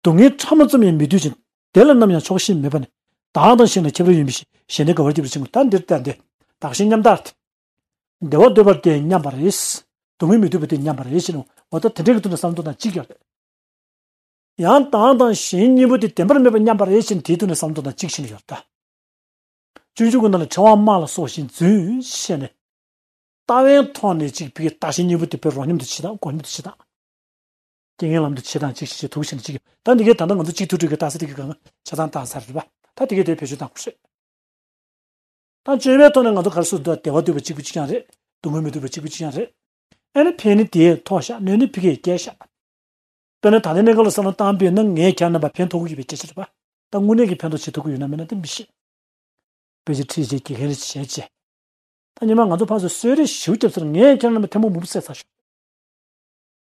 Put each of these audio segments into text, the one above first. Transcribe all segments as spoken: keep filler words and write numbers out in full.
སྡུག་བསྔལ་ཕྲ་མོ་ཙམ་ཡང་མི་འདོད་ཅིང་། དེ་ལ་ནམ་ཡང་ཆོག་ཤེས་མེད་པ་ནི། བདག་དང་གཞན་ལ་ཁྱབ་རེ་ཡིན་པའི་ཕྱིར། གཞན་ནི་དགའ་བར་གྱུར་པའི་ཕྱིར། ད་འདིར་ལྟ་སྟེ། བདག་གཞན་མཉམ་བརྟག་སྟེ། བདེ་བ་འདོད་པ་དེ་མཉམ་པ་རེད། སྡུག་བསྔལ་མི་འདོད་པ་དེ་མཉམ་པ་རེད་ཟེར་ནས། འོ་ད་དེ་འདྲའི་གི་ཐོག་ནས་བསམ་བློ་གཏོང་སྟངས་གཅིག་ཡོད་རེད། ཡང་བདག་དང་གཞན་གཉིས་པོ་དེ་བདེན་པར་མེད་པ་མཉམ་པ་རེད་ཟེར་ནས་དེའི་ཐོག་ནས་བསམ་བློ་གཏོང་སྟངས་གཅིག་བྱས་ནས་ཡོད་རེད་ད། སྤྱོད་འཇུག་གི་ནང་ལ་ཕྲེང་བ་དམར་ལ་སོགས་བཞིན་རྫུན་ཞེས་ནས། ལྟ་བའི་ཐོག་ནས་གཅིག་བི་གའི་བདག་གཞན་གཉིས་པོ་དེ་བོད་རོ་མཉམ་དུ་བྱེད་སྟངས་སྒོ་མཉམ་དུ་བྱེད་སྟངས། རྐྱེན་ངན་ལམ་དུ་བྱེད་སྟངས་གཅིག་བྱེད་ཐུག་བྱས་ནས་གཅིག་ད་འདི་གའི་ད་ལྟ་ང་ཚོ་གཅིག་ཐུག་དུས་ཀྱི་རྟགས་གསལ་དེ་གི་གང་ཆ་ཚང་བཏང་ཚར་རེད་པ། ད་དེ་གའི་དེ་བེད་སྤྱོད་བཏང་དགོས་རེད། ད་སྤྱོད་པའི་ཐོག་ནས་ང་ཚོ་ག་རེ་ཟེར་འདུག་བདེ་བ་འདོད་པ་གཅིག་པུ་གཅིག་རྐྱང་རེད། སྡུག་བསྔལ་མི་འདོད་པ་གཅིག་པུ་གཅིག་རྐྱང་རེད། ཨ་ནི་ཕན་ནི་དེས་མཐོ་ཤག་གནོད་ནི་ཕ་གིས་བསྐྱེད་ཤག་དཔེར་ན་ད་ལྟའི་གནས་སྐབས་ལ་བསམ་བློ་བཏང་པས་ན་ངས་ཁྱེད་རྣམ་པར་ཕན་ཐོགས་ཀྱི་ཡོད་པའི་སྐད་ཆ་རེད་པ། ད་དངོས་གནས་ཀྱི་ཕན་ཐོགས་བྱེད་ཐུབ་ཀྱི་ཡོད་ན་མེད་ན་དེ་མི་ཤེས། དཔེ་ཆ་ཁྲིད་བྱས་དགེ་རྒན་རེ་བྱས་བྱས། ད་ཉི་མ་ང་ཚོ་ཕར་ཚུར་གསོལ་རས་ཞེ་པོ་བརྒྱབ་ཚར། ངས་ཁྱེད་རྣམ་པར་ཐལ་མོ་མང་པོ་བསད་ཚར་ཤག་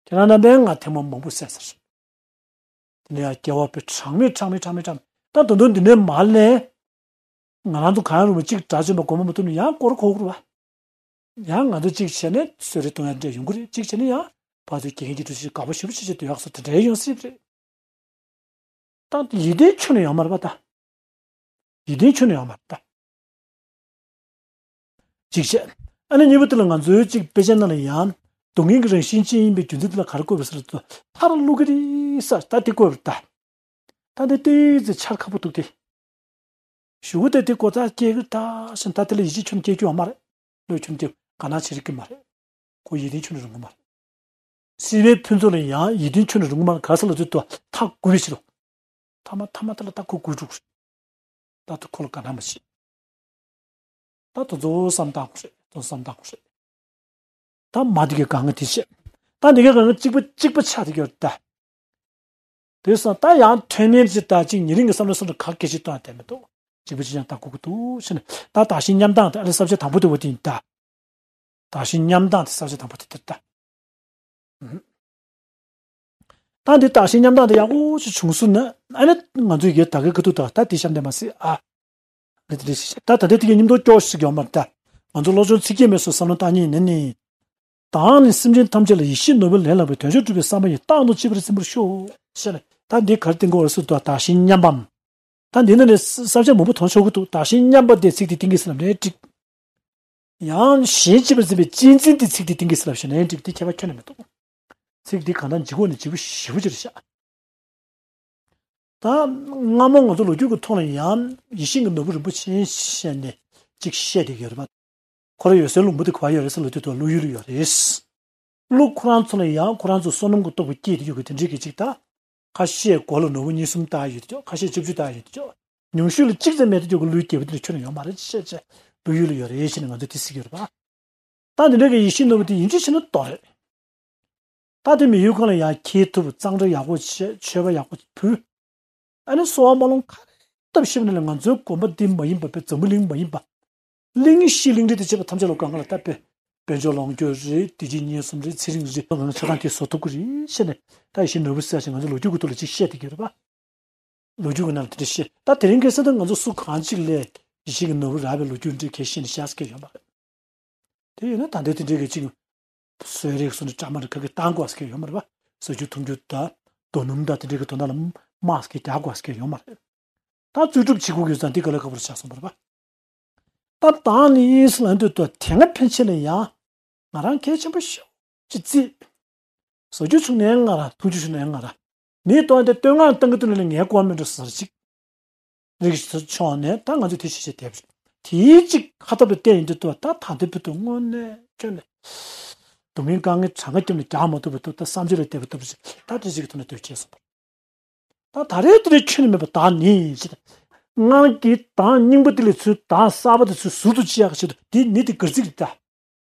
ཁྱེད་རང་རྣམ་པས་ང་ཐལ་མོ་མང་པོ་བསད་ཚར། དེ་ནས་ཡང་སྐྱེ་བ་དཔེ་གྲངས་མེད་གྲངས་མེད་གྲངས་མེད་གྲངས་མེད། ད་དོན་དུ་འདི་ནས་མར་ལན། ང་རང་ཚོ་གང་རུང་བ་གཅིག་དགྲ་བཅོམ་པ་མགོན་པོ་མུ་སྟེགས་ནི་ཡང་སྐོར་གོ་དགོས་རེད་པ། ཡང་ང་ཚོ་གཅིག་བྱས་ནས་གསོལ་རས་གཏོང་ཡ་འདྲ་ཡོང་གི་རེད། གཅིག་བྱས་ནས་ཡང་ཕར་ཚུར་དགེ་རྒན་གྱི་འདུ་ཤེས་དགའ་པོ་ཞེ་པོ་ཅིག་བྱས་སྡོད་ཡག་སོགས་དེ་འདྲའི་ཡོང་སྲིད་པ་རེད། ད་ཡིད་བརྟན་ཁྱོན་ནས་ཡོང་མ་རེད་པ་ད། ཡིད་བརྟན་ཁྱོན་ནས་ཡོང་མ་རེད་ད། གཅིག་བྱས། ཨ་ནི་གཉིས་པ་དེ་ལ་ང་ཚོའི་གཅིག་དཔེ་ཆ་ནང་ལ་ཡང་། སྡུག་བསྔལ་གྱི་རང་བཞིན་ཅན་ཡིན་པའི་རྒྱུ་མཚན་དེ་ལ་ག་རེ་བཀོད་པ་ཟེར་ན། མཐར་བླུག་གི་རེད་ཟེར་ད་དེ་བཀོད་པ་རེད་ད། ད་འདི་ཏོག་ཙམ་འཆར་ཁག་པོ་འདུག་སྟེ། གཞུག་གུ་དེ་དེ་གོ་རྟོགས་སྐྱེ་གི་རེད་ད་ཟེར། ད་དེ་ལ་ཡིད་ཆེས་ཁྱོན་སྐྱེ་རྒྱུ་ཡོད་མ་རེད། བློས་ཁྱོན་སྐྱེ་དགའ་སྣང་བྱེད་རིགས་ཀྱི་མ་རེད། ཁོ་ཡིད་བརྟན་ཁྱོན་ནས་རུང་གི་མ་རེད། སྲིད་པའི་ཕུན་ཚོགས་ལ་ཡང་ཡིད་བརྟན་ཁྱོན་ནས་རུང་གི་མ་རེད། ག་རེ་ཟེར་ལབ་དུས་དུ་མཐའ་འགུལ་བའི་ཕྱིར་རོ། མཐའ་མ་མཐའ་མ་དེ་ལ་ད་ཁོ་འགུལ་འགྲོ་གི་རེད། ད་དུ་ཁོ་ལ་དགའ་སྣང་མ་བྱེད། ད་དུ་ཚོ་བསམ་བཏང་དགོས་རེད། དུ་བསམ་བཏང་དགོས་རེད། ད་མ་དེ་གའི་གང་ག་དེ་བྱེད། ད་འདི་གའི་གང་ག་གཅིག་པ་གཅིག་པ་ཆགས་དེ་གྱུར་ད། དེ་སོང་ད་ཡང་ཐོན་མིན་གྱི་ད་གཅིག་ཉེ་རིང་གི་བསམ་བློ་བསམ་བློ་ག་གེ་ཅིག་གཏོང་ཡ་དེ་མི་འདུག་གཅིག་པ་གཅིག་ཡང་ད་གུ་གུ་འདུག་ཟེར་ནས། ད་བདག་གཞན་མཉམ་བཏང་དེ་ཨ་ལེ་ས་བཅད་དང་པོ་དེ་བ་དེ་ཡིན་ད། བདག་གཞན་མཉམ་བཏང་དེ་ས་བཅད་དང་པོ་དེ་དེར་ད། ད་འདི་བདག་གཞན་མཉམ་བཏང་དེ་ཡག་པོ་ཞིག་བྱུང་སོང་ན། ཨ་ནི་ང་ཚོས་ཡོད་ད་གའི་ཁ་ཐུག་ད་ད་དེ་བཤམས་དེ་མ་སྲིད་ཨ། རེད་དེ་རེད་ཤེས་ཤེས། ད་ད་ལྟའི་དེ་གའི་སྙིང་སྟོབས་སྐྱོ་ཞིག་ཡོད་མ་རེད་ད། ང་ཚོ་བློ་སྦྱོང་ཚིག་བརྒྱད་མའི་སོ་བསམ་བློ་བཏང་མཁན་ཡིན་ན་ནི། བདག་ནི་སེམས་ཅན་ཐམས་ཅད་ལ་ཡིད་བཞིན་ནོར་བུ་ལས་ལྷག་པའི་དོན་མཆོག་སྒྲུབ་པའི་བསམ་པ་ཡིས། རྟག་ཏུ་གཅེས་པར་འཛིན་པར་ཤོག་ཟེར་ནས། ད་འདི་ག་རེ་བསྟན་དགོས་རེད་ཟེར་དུས། བདག་གཞན་མཉམ་པའམ། ད་འདི་ནང་ནས་ས་བཅད་མང་པོ་མཐོང་ཆོག་གི་འདུག་བདག་གཞན་མཉམ་པ་དེ་ཚིག་དེ་གཏིང་གི་སེ་ལབ་ནས་འགྲིག་ཡང་གཞན་གཅེས་པར་འཛིན་པའི་གཅེས་འཛིན་དེ་ཚིག་དེ་གཏིང་གི་སེ་ལབ་ཞེ་ནས་འགྲིག་དེ་ཁྱད་པར་ཁྱོན་ནས་མི་འདུག་ཚིག་འདི་གང་ལྟར་ལྗིད་ཁོག་ནས་ལྗིད་པོ་ཞེ་པོ་ཅིག་རེད་ཤག་ད་སྔ་མོ་ང་ཚོ་ལོ་རྒྱུས་ཀྱི་ཐོག་ལ་ཡང་ཡིད་བཞིན་གྱི་ནོར་བུ་རིན་པོ་ཆེ་ཞེས་ནས་ཅིག་བཤད་བསྡད་ཡོད་རེད་པ། ཁོ་རང་འོད་གསལ་ལུང་པ་དེ་ག་པར་ཡོད་རེད་ཟེར་ལབ་དུས་དུ་ཀླུ་ཡུལ་ལ་ཡོད་རེད། ཀླུ་ཁོ་རང་ཚོ་ལ་ཡང་ཁོ་རང་ཚོ་བསོད་ནམས་ཀྱི་སྟོབས་ཀྱིས་སྐྱེས་ཏེ་ཡོད་ཀྱི་དེ་འདྲའི་གི་ཅིག་ད། ཁ་ཤས་སྒོ་ལ་ནོར་བུ་གཉིས་གསུམ་བཏགས་ཡོད་དེ་ཅོག་ཁ་ཤས་བཅུ་བཅུ་བཏགས་ཡོད་དེ་ཅོག་ཉུང་ཤོས་ལ་གཅིག་ཙམ་མེད་དེ་ཅོག་གི་ཀླུའི་རྒྱལ་པོ་དེ་འདྲ་ཁྱོན་ནས་ཡོད་མ་རེད་ཅེས་བྱས་ཀླུ་ཡུལ་ལ་ཡོད་རེད་ཞེས་ནས་ང་ཚོས་དེ་གཟིགས་ཀྱི་ཡོད་རེད་པ། ད་འདི་འདྲ་གི་ཡིད་བཞིན་ནོར་བུ་དེ་ཡིན་གཅིག་བྱས་ན་རྡོ་རེད། ད་དེ་མི་ཡུལ་ཁག་ལ་ཡང་འཁྱེར་ཐུབ། གཙང་སྦྲ་ཡག་པོ་བྱས། མཆོད་པ་ཡག་པོ་ཕུལ། ཨ་ནི་གསོལ་བ་སྨོན་ལམ་ག་རེ་བཏབ་ཞིབ་ནས་ལ་ང་ཚོའི་དགོན་པ་འདི་མ་ཡིན་པ་པའི་འཛམ་བུ་གླིང་མ་ཡིན་པ། གླིང་ཤེས་གླིང་རིག་དང་བཅས་པ་ཐམས་ཅད་ལ་གང་ག་ལ་བཏབ་པའི་དཔལ་འབྱོར་ལོངས་སྤྱོད་རེད། བདེ་སྐྱིད་ཉེན་སྲུང་རེད། ཚེ་རིང་རེད། ང་ཚོ་ཆ་ཚང་དེ་བཟོ་ཐུབ་ཀྱི་རེད་ཞེས་ནས་ད་ཡིད་བཞིན་ནོར་བུ་ཟེར་ཞིག་ང་ཚོ་ལོ་རྒྱུས་ཀྱི་ཐོག་ལ་ཅིག་བཤད་བསྡད་ཀྱི་ཡོད་རེད་པ། ལོ་རྒྱུས་ཀྱི་ནང་ལ་དེ་འདྲ་བཤད། ད་དེ་རིང་ཁ་སང་ད་ང་ཚོ་སུ་གང་ཅིག་ལས་ཡིད་བཞིན་གྱི་ནོར་བུ་རག་པའི་ལོ་རྒྱུས་འདྲ་གལ་ཤེས་ནས་བཤད་ས་གལ་ཡོད་མ་རེད། དེ་ཡིན་ན་ད་ལྟའི་དེ་འདྲའི་གི་ཅིག་གསོལ་རས་སུ་ནི་བཀྲ་མ་རེ་ཁ་གི་བཏང་དགོས་ས་གལ་ཡོད་མ་རེད་པ། ཟ་རྒྱུ་འཐུང་རྒྱུ་དང་རྡོ་སྣུམ་དང་དེ་འདྲའི་གི་དོན་དག་ལ་དམག་ས་གི་རྒྱག་དགོས་ས་གལ་ཡོད་མ་རེད། ད་རྩོལ་སྒྲུབ་བྱེད་དགོས་ཀྱི་ཙང་འདི་ག་ལ་ག་པར་ཆགས་སོང་བ་རེད་པ། ད་བདག་ནི་ཡིན་ཟེར་ལབ་དུས་དུ་དེ་སྔ་ཕན་ཆད་ནས་ཡང་ང་རང་གལ་ཆེན་པོ་ཤོས་ཅིག་བརྩིས། ཟ་རྒྱུ་བྱུང་ནའི་ང་རང་། འཐུང་རྒྱུ་བྱུང་ནའི་ང་རང་། མིའི་དོན་དེ་བསྟོད་བསྔགས་བཏང་གི་འདུག་ན་ལས་ངའི་གོ་བ་མི་འགྲོ་ཟེར་ཅིག་རིགས་ཕྱོགས་ནས་ད་ང་ཚོས་དེ་ཤེས་བྱས་བསྡད་པ་རེད། དེའི་གཅིག་ཁ་ཐབས་ལ་བལྟས་ཡིན་དུས་དུ་ད་ད་ལྟའི་བར་དུ་དངོས་གནས་ཁྱོན་ནས་སྡུག་བསྔལ་དཀའ་ངལ་གྲངས་ཀ་བརྒྱབ་ནས་རྒྱག་མ་ཐུབ་པ་འདུག་ད་བསམ་སྤྱོད་ལ་བལྟས་པ་འདུག་ད་དེ་གཅིག་གི་ཐོག་ནས་ལྟོས་བྱས་སོང་བ་རེད། ད་ད་རེས་དེ་རེས་ཁྱོན་ནས་མེད་པ་བདག་ནི་ཞེས། སྔར་གྱི་བདག་རྙིང་པ་དེ་ལས་ཚུར་བདག་གསར་པ་དེ་ཚུར་ཟུར་དུ་བཅད་ཡག་ཆེད་དུ་དེ་ནི་དེ་གར་ཚིག་རེད་ད།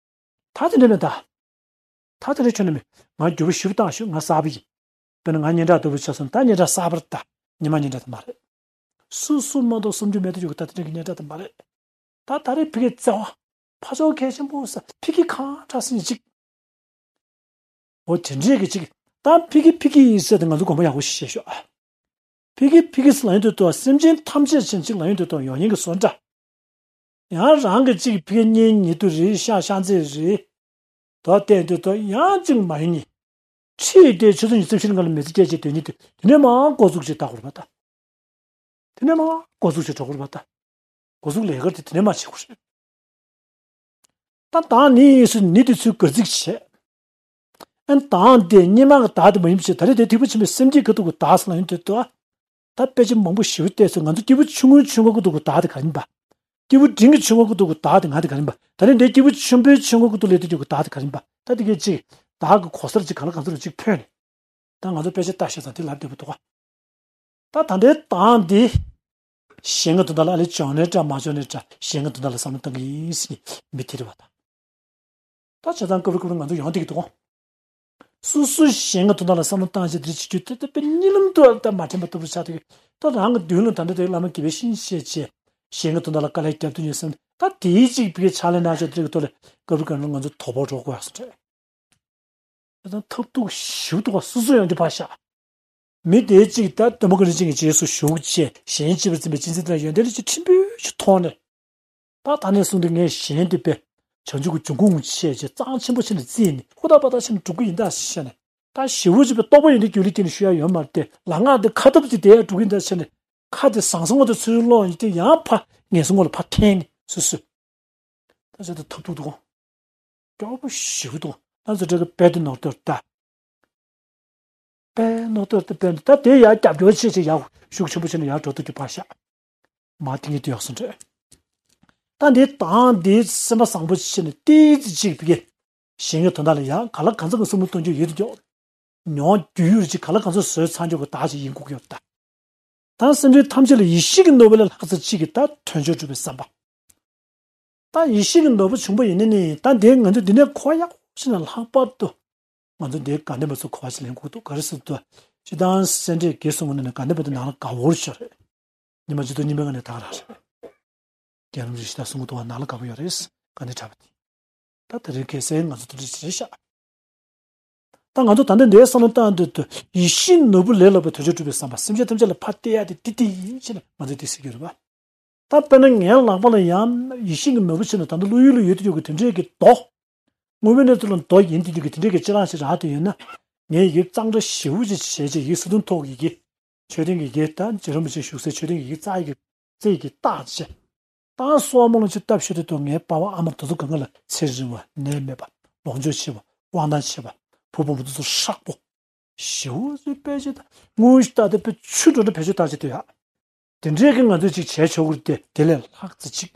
ད་དེ་འདྲ་མེད་ད། ད་དེ་འདྲ་ཁྱོན་ནས་མེད། ང་འགྱུར་བ་ཞིབ་བཏང་ཤོག་ང་གསར་པ་ཡིན། དཔེར་ན་ང་སྙན་གྲགས་ལྟ་བུ་ཆགས་སོང་། ད་སྙན་གྲགས་གསར་པ་རེད་ད། ཉི་མ་སྙན་གྲགས་དེ་མ་རེད། སུ་སུ་མ་གཏོགས་བསམ་རྒྱུ་མེད་དུ་འཇུག་གི་ད་དེ་འདྲ་གི་སྙན་གྲགས་དེ་མ་རེད། ད་ད་རེས་ཕ་གིའི་བརྩེ་བ། ཕ་ཕྱོགས་གལ་ཆེན་པོ་ས་ཕ་གི་གང་དྲག་སེ་ཅིག་འོ་དེ་འདྲས་ཀྱི་ཅིག་ད་ཕ་གི་ཕ་གི་ཡིན་ཟེར་ཏེ་ང་ཚོ་དགོངས་པ་ཡག་པོ་ཞིག་བཞེས་ཤོག་ཨ། ཕ་གི་ཕ་གི་ཟེར་ལབ་ཡོང་དུས་དུ་སེམས་ཅན་ཐམས་ཅད་ཅན་ཅིག་ལབ་ཡོང་དུས་དུ་ཡོང་ཉེན་གྱི་བཟོ་འདྲ། ཡང་རང་གི་ཅིག་ཕ་གི་གཉེན་ཉེ་དུ་རེད། ཤ་ཤ་ཚ་རེད། དོ་བལྟས་དུས་དུ་ཡང་ཅིག་མ་ཡོང་ཉེ། ཁྲིད་དེ་ཆུ་ཚོད་ཉི་ཤུ་རྩ་བཞི་ནང་ལ་མི་ཚེ་སྐྱེལ་བྱེད་དོན་གཉེར་དེ་དེ་ནས་མར་འགོ་འཛུགས་བྱེད་ད་དགོས་རེད་པ་ད། དེ་ནས་མར་འགོ་འཛུགས་བྱེད་འགྲོ་དགོས་རེད་པ་ད། འགོ་འཛུགས་ལས་ཀ་དེ་དེ་ནས་མར་བྱེད་དགོས་རེད། ད་བདག་ནི་ཡིན་ཟེར་ནི་དེ་ཚུར་གར་རྩིས་བྱས། ཨན་བདག་དེ་སྔོན་མ་གི་བདག་དེ་མ་ཡིན་པ་བྱས། ད་རེས་དེ་ཐེག་པ་ཆེན་པོའི་སེམས་བསྐྱེད་ཀྱི་ཐོག་གི་བདག་ཟེར་ལབ་ཡོང་དུས་ད། ད་དཔེ་ཆ་མང་པོ་ཞེ་པོ་བལྟས་ཚེ་ང་ཚོ་སྐྱེས་བུ་ཆུང་ངུའི་ཆོས་འཁོར་གྱི་ཐོག་གི་བདག་དེ་ག་རེ་ཡིན་པ། སྐྱེས་བུ་འབྲིང་གི་ཆོས་འཁོར་གྱི་ཐོག་གི་བདག་དེ་ང་དེ་ག་རེ་ཡིན་པ། ད་རེས་འདི་སྐྱེས་བུ་ཆེན་པོའི་ཆོས་འཁོར་གྱི་ཐོག་སླེབས་དུས་ཀྱི་བདག་དེ་ག་རེ་ཡིན་པ། ད་དེ་གས་ཅིག་བདག་གི་གོ་སར་ཅིག་གང་ལ་གང་འཚམ་ཅིག་ཕོད་ནས། ད་ང་ཚོ་དཔེ་ཆ་ལྟ་ཤེས་ཙང་དེ་ལབ་བདེ་པོ་འདུག་ག་ད་ད་ལྟའི་བདག་འདི་གཞན་གྱི་དོན་དག་ལ་ཨ་ལས་བྱུང་ནའི་འདྲ་མ་བྱུང་ནའི་འདྲ་གཞན་གྱི་དོན་དག་ལ་བསམ་བློ་གཏོང་གི་ཡིན་ཟེར་མཁན་མི་དེ་རེད་པ་ད། ད་བྱས་ཙང་སྐབས་རེ་སྐབས་རེ་ང་ཚོ་ཡོང་བསྡད་ཀྱི་འདུག་ག་སོ་སོ་གཞན་གྱི་དོན་དག་ལ་བསམ་བློ་བཏང་བྱས་དེ་འདྲ་བྱེད་རྒྱུ་དེ་ད་དཔེ་གཉིད་ལམ་དུ་ད་མ་དྲན་པ་ལྟ་བུ་ཆགས་འདུག་ད་རང་གི་མདུན་ལ་ད་ལྟ་དེ་བླ་མ་དགེ་བའི་བཤེས་གཉེན་བཤད་བྱས་གཞན་གྱི་དོན་དག་ལ་དཀའ་ལས་རྒྱབ་ཐུབ་མཁན་བསམ་ད་དེའི་ཅིག་བི་གའི་ཕྱག་ལས་གནང་བྱས་དེ་འདྲ་གི་ཐོག་ལ་སྐབས་རེ་སྐབས་རེ་ང་ཚོ་དོགས་པ་འགྲོ་དགོས་ཡག་སོ་འདྲ། ད་ཐབས་སྡུག་ཞེ་པོ་འདུག་ག་སོ་སོ་ཡོང་རྒྱུ་ཕར་བཞག་མི་དེ་གཅིག་ད་སྟོན་པ་ག་རེ་ཅིག་གི་རྗེས་སུ་ཞུགས་བྱས་གཞན་གཅེས་པར་འཛིན་པའི་གཅེས་འཛིན་དེ་ལ་ཡོན་ཏན་རེ་ཅིག་ཕྲན་བུ་ཞིག་མཐོང་ནས། ད་ད་ནས་བཟུང་སྟེ་ངས་གཞན་དེ་དཔེ་བྱང་ཆུབ་ཀྱི་འབྱུང་ཁུངས་ཆེ་ཆེ་གཙང་ཆེན་པོ་ཆེ་ནས་བརྩིས་ནས་ཧུར་ཐག་པ་ཐག་བྱས་ནས་འགྲོ་གི་ཡིན་ད་ཟེར་ནས། ད་ཞེ་པོ་ཅིག་པའི་རྟོགས་པ་ཡོན་ཏན་རྒྱུད་ལ་སྐྱེས་ནས་ཞུ་ཡ་ཡོད་མ་རེད་དེ། ལམ་སྔགས་འདི་ཁ་ཐབས་ཅིག་དེ་ཡ་འགྲོ་གི་ཡིན་ད་ཟེར་ནས། ཁ་དེ་ཟང་ཟིང་བ་དེ་ཚུར་སློག་ཡིན་དེ་ཡང་ཕ་ངན་སོང་ངོ་ལ་ཕར་འཐེན་ནས་སོ་སོས། ད་ཟེར་ད་ཐབས་སྡུག་འདུག་སྐྱོ་པོ་ཞེ་པོ་འདུག་ང་ཚོ་འདྲ་གི་དཔེ་དེ་ནོར་དོར་ལྟ། དཔེ་ནོར་དོར་ལྟ་དཔེ་འདུག་ད་དེ་ཡར་རྒྱབ་སྐྱོར་བྱེད་བྱེད་ཡར་ཤུགས་ཆེན་པོ་བྱས་ནས་ཡར་འགྲོ་ཐུབ་རྒྱུ་ཕར་བཞག་མ་དེ་ངས་དེ་ཡག་སོང་འདྲ། ད་འདི་དང་འདི་སེམས་པ་བཟང་པོ་བྱས་ནས་ཏིག་ཙི་གཅིག་བི་གེ་གཞན་གྱི་དོན་དག་ལ་ཡང་ག་ལ་གང་འཚམ་གྱི་བསམ་བློ་གཏོང་རྒྱུ་ཡོད་དུ་ཀྱོག་མྱོང་རྒྱུ་ཡོད་ཅིག་ག་ལ་གང་འཚམ་བཟོས་ཚང་རྒྱུ་གི་བདག་ཅིག་ཡིན་དགོས་ཀྱི་ཡོད་ད། ད་སེམས་ཅན་ཐམས་ཅད་ལ་ཡེ་ཤེས་ཀྱི་ནོར་བུ་ལས་ལྷག་ཙམ་ཅིག་གིས་ད་དོན་མཆོག་སྒྲུབ་པའི་བསམ་པ། ད་ཡེ་ཤེས་ཀྱི་ནོར་བུ་བྱུང་པ་ཡིན་ན་ནི་ད་འདི་ང་ཚོ་འདི་ནས་གོ་ཡག་ཤེས་ན་ལྷག་པར་དུ་ང་ཚོ་འདི་དགའ་ལྡན་པ་ཚོ་གོ་བ་ཞིག་ལེན་དགོས་འདུག་ག་རེ་ཟེར་དུས་སྤྱིར་བཏང་སེ་འབྲས་དགེ་གསུམ་ནི་དགའ་ལྡན་པ་དེ་ནང་ལ་དགའ་བོར་ཤོར་རེད། ཉི་མ་གཅིག་ཏུ་གཉིས་མའི་ངང་ནས་དག་རག་རེད། རྒན་རབས་རིགས་ཤིག་ད་གསུང་གི་འདུག་བ་ནང་ལ་དགའ་པོ་ཡོད་རེད། ག་ནས་དྲག་པ་དེ། ད་དེ་རིང་གལ་སྲིད་ང་ཚོ་དེ་འདྲ་ཞིག་རེད་ཤག་ད་ང་ཚོ་ད་ལྟ་འདིའི་བསམ་བློ་བཏང་དུས་དུ་ཡེ་ཤེས་ནོར་བུ་ལས་ལྷག་པའི་དོན་མཆོག་སྒྲུབ་པའི་བསམ་པ་སེམས་ཅན་ཐམས་ཅད་ལ་ཕར་གཏད་ཡ་དེ་ཏི་ཏི་ཡིན་ཕྱིན་ང་ཚོས་དེ་ཟེར་གྱི་རེད་པ། ད་དཔེར་ན་ངའི་ལག་པ་ལ་ཡང་ཡེ་ཤེས་ཀྱི་ནོར་བུ་ཕྱིན་ན་ད་ལྟ་བློ་ཡུལ་ལ་ཡོད་དུ་ཡོད་ཀྱི་དེ་འདྲས་ཀྱི་རྡོ། དངོས་པོའི་གནས་ཚུལ་ལ་རྡོ་ཡིན་དུ་ཡོད་ཀྱི་དེ་འདྲས་ཀྱི་ཅི་རང་ཞིག་རག་དུ་ཡོད་ན། ངས་ཡི་གེ་གཙང་སྦྲ་ཞེ་པོ་ཅིག་བྱས་རྗེས་ཡི་གེ་སི་ཏུ་ཐོག་ཡི་གེ་མཆོད་རྟེན་གྱི་ཡི་གེ་དང་རྗེ་རིན་པོ་ཆེ་བཞུགས་སའི་མཆོད་རྟེན་གྱི་ཡི་གེ་རྩ་ཡི་གེ་རྩེ་ཡི་གེ་བཏགས་བྱས། ཏང་སོགས་མང་ཆེ་སྟབས་ཤེས་དེ་དུ་ངའི་པ་ཕ་ཨ་མ་དེ་ཚོ་གང་ག་ལ་ཚེ་རིང་བ་ནད་མེད་པ་ལོངས་སྤྱོད་ཆེ་བ་དབང་ཐང་ཆེ་བ་བུ་བུ་མོ་དེ་ཚོ་ཧྲག་པོ་ཞེ་པོ་ཅིག་དཔེ་ཆ་དང་དངོས་གཞི་ལྟ་དེ་དཔེ་ཆུ་འགྲོ་འདྲ་བེད་སྤྱོད་བཏང་བྱེད་དུ་ཡ། དེ་འདྲས་ཀྱི་ང་ཚོས་ཅིག་བྱས་ཆོག་གི་རེད་དེ་དེ་ལས་ལྷག་ཙི་ཅིག་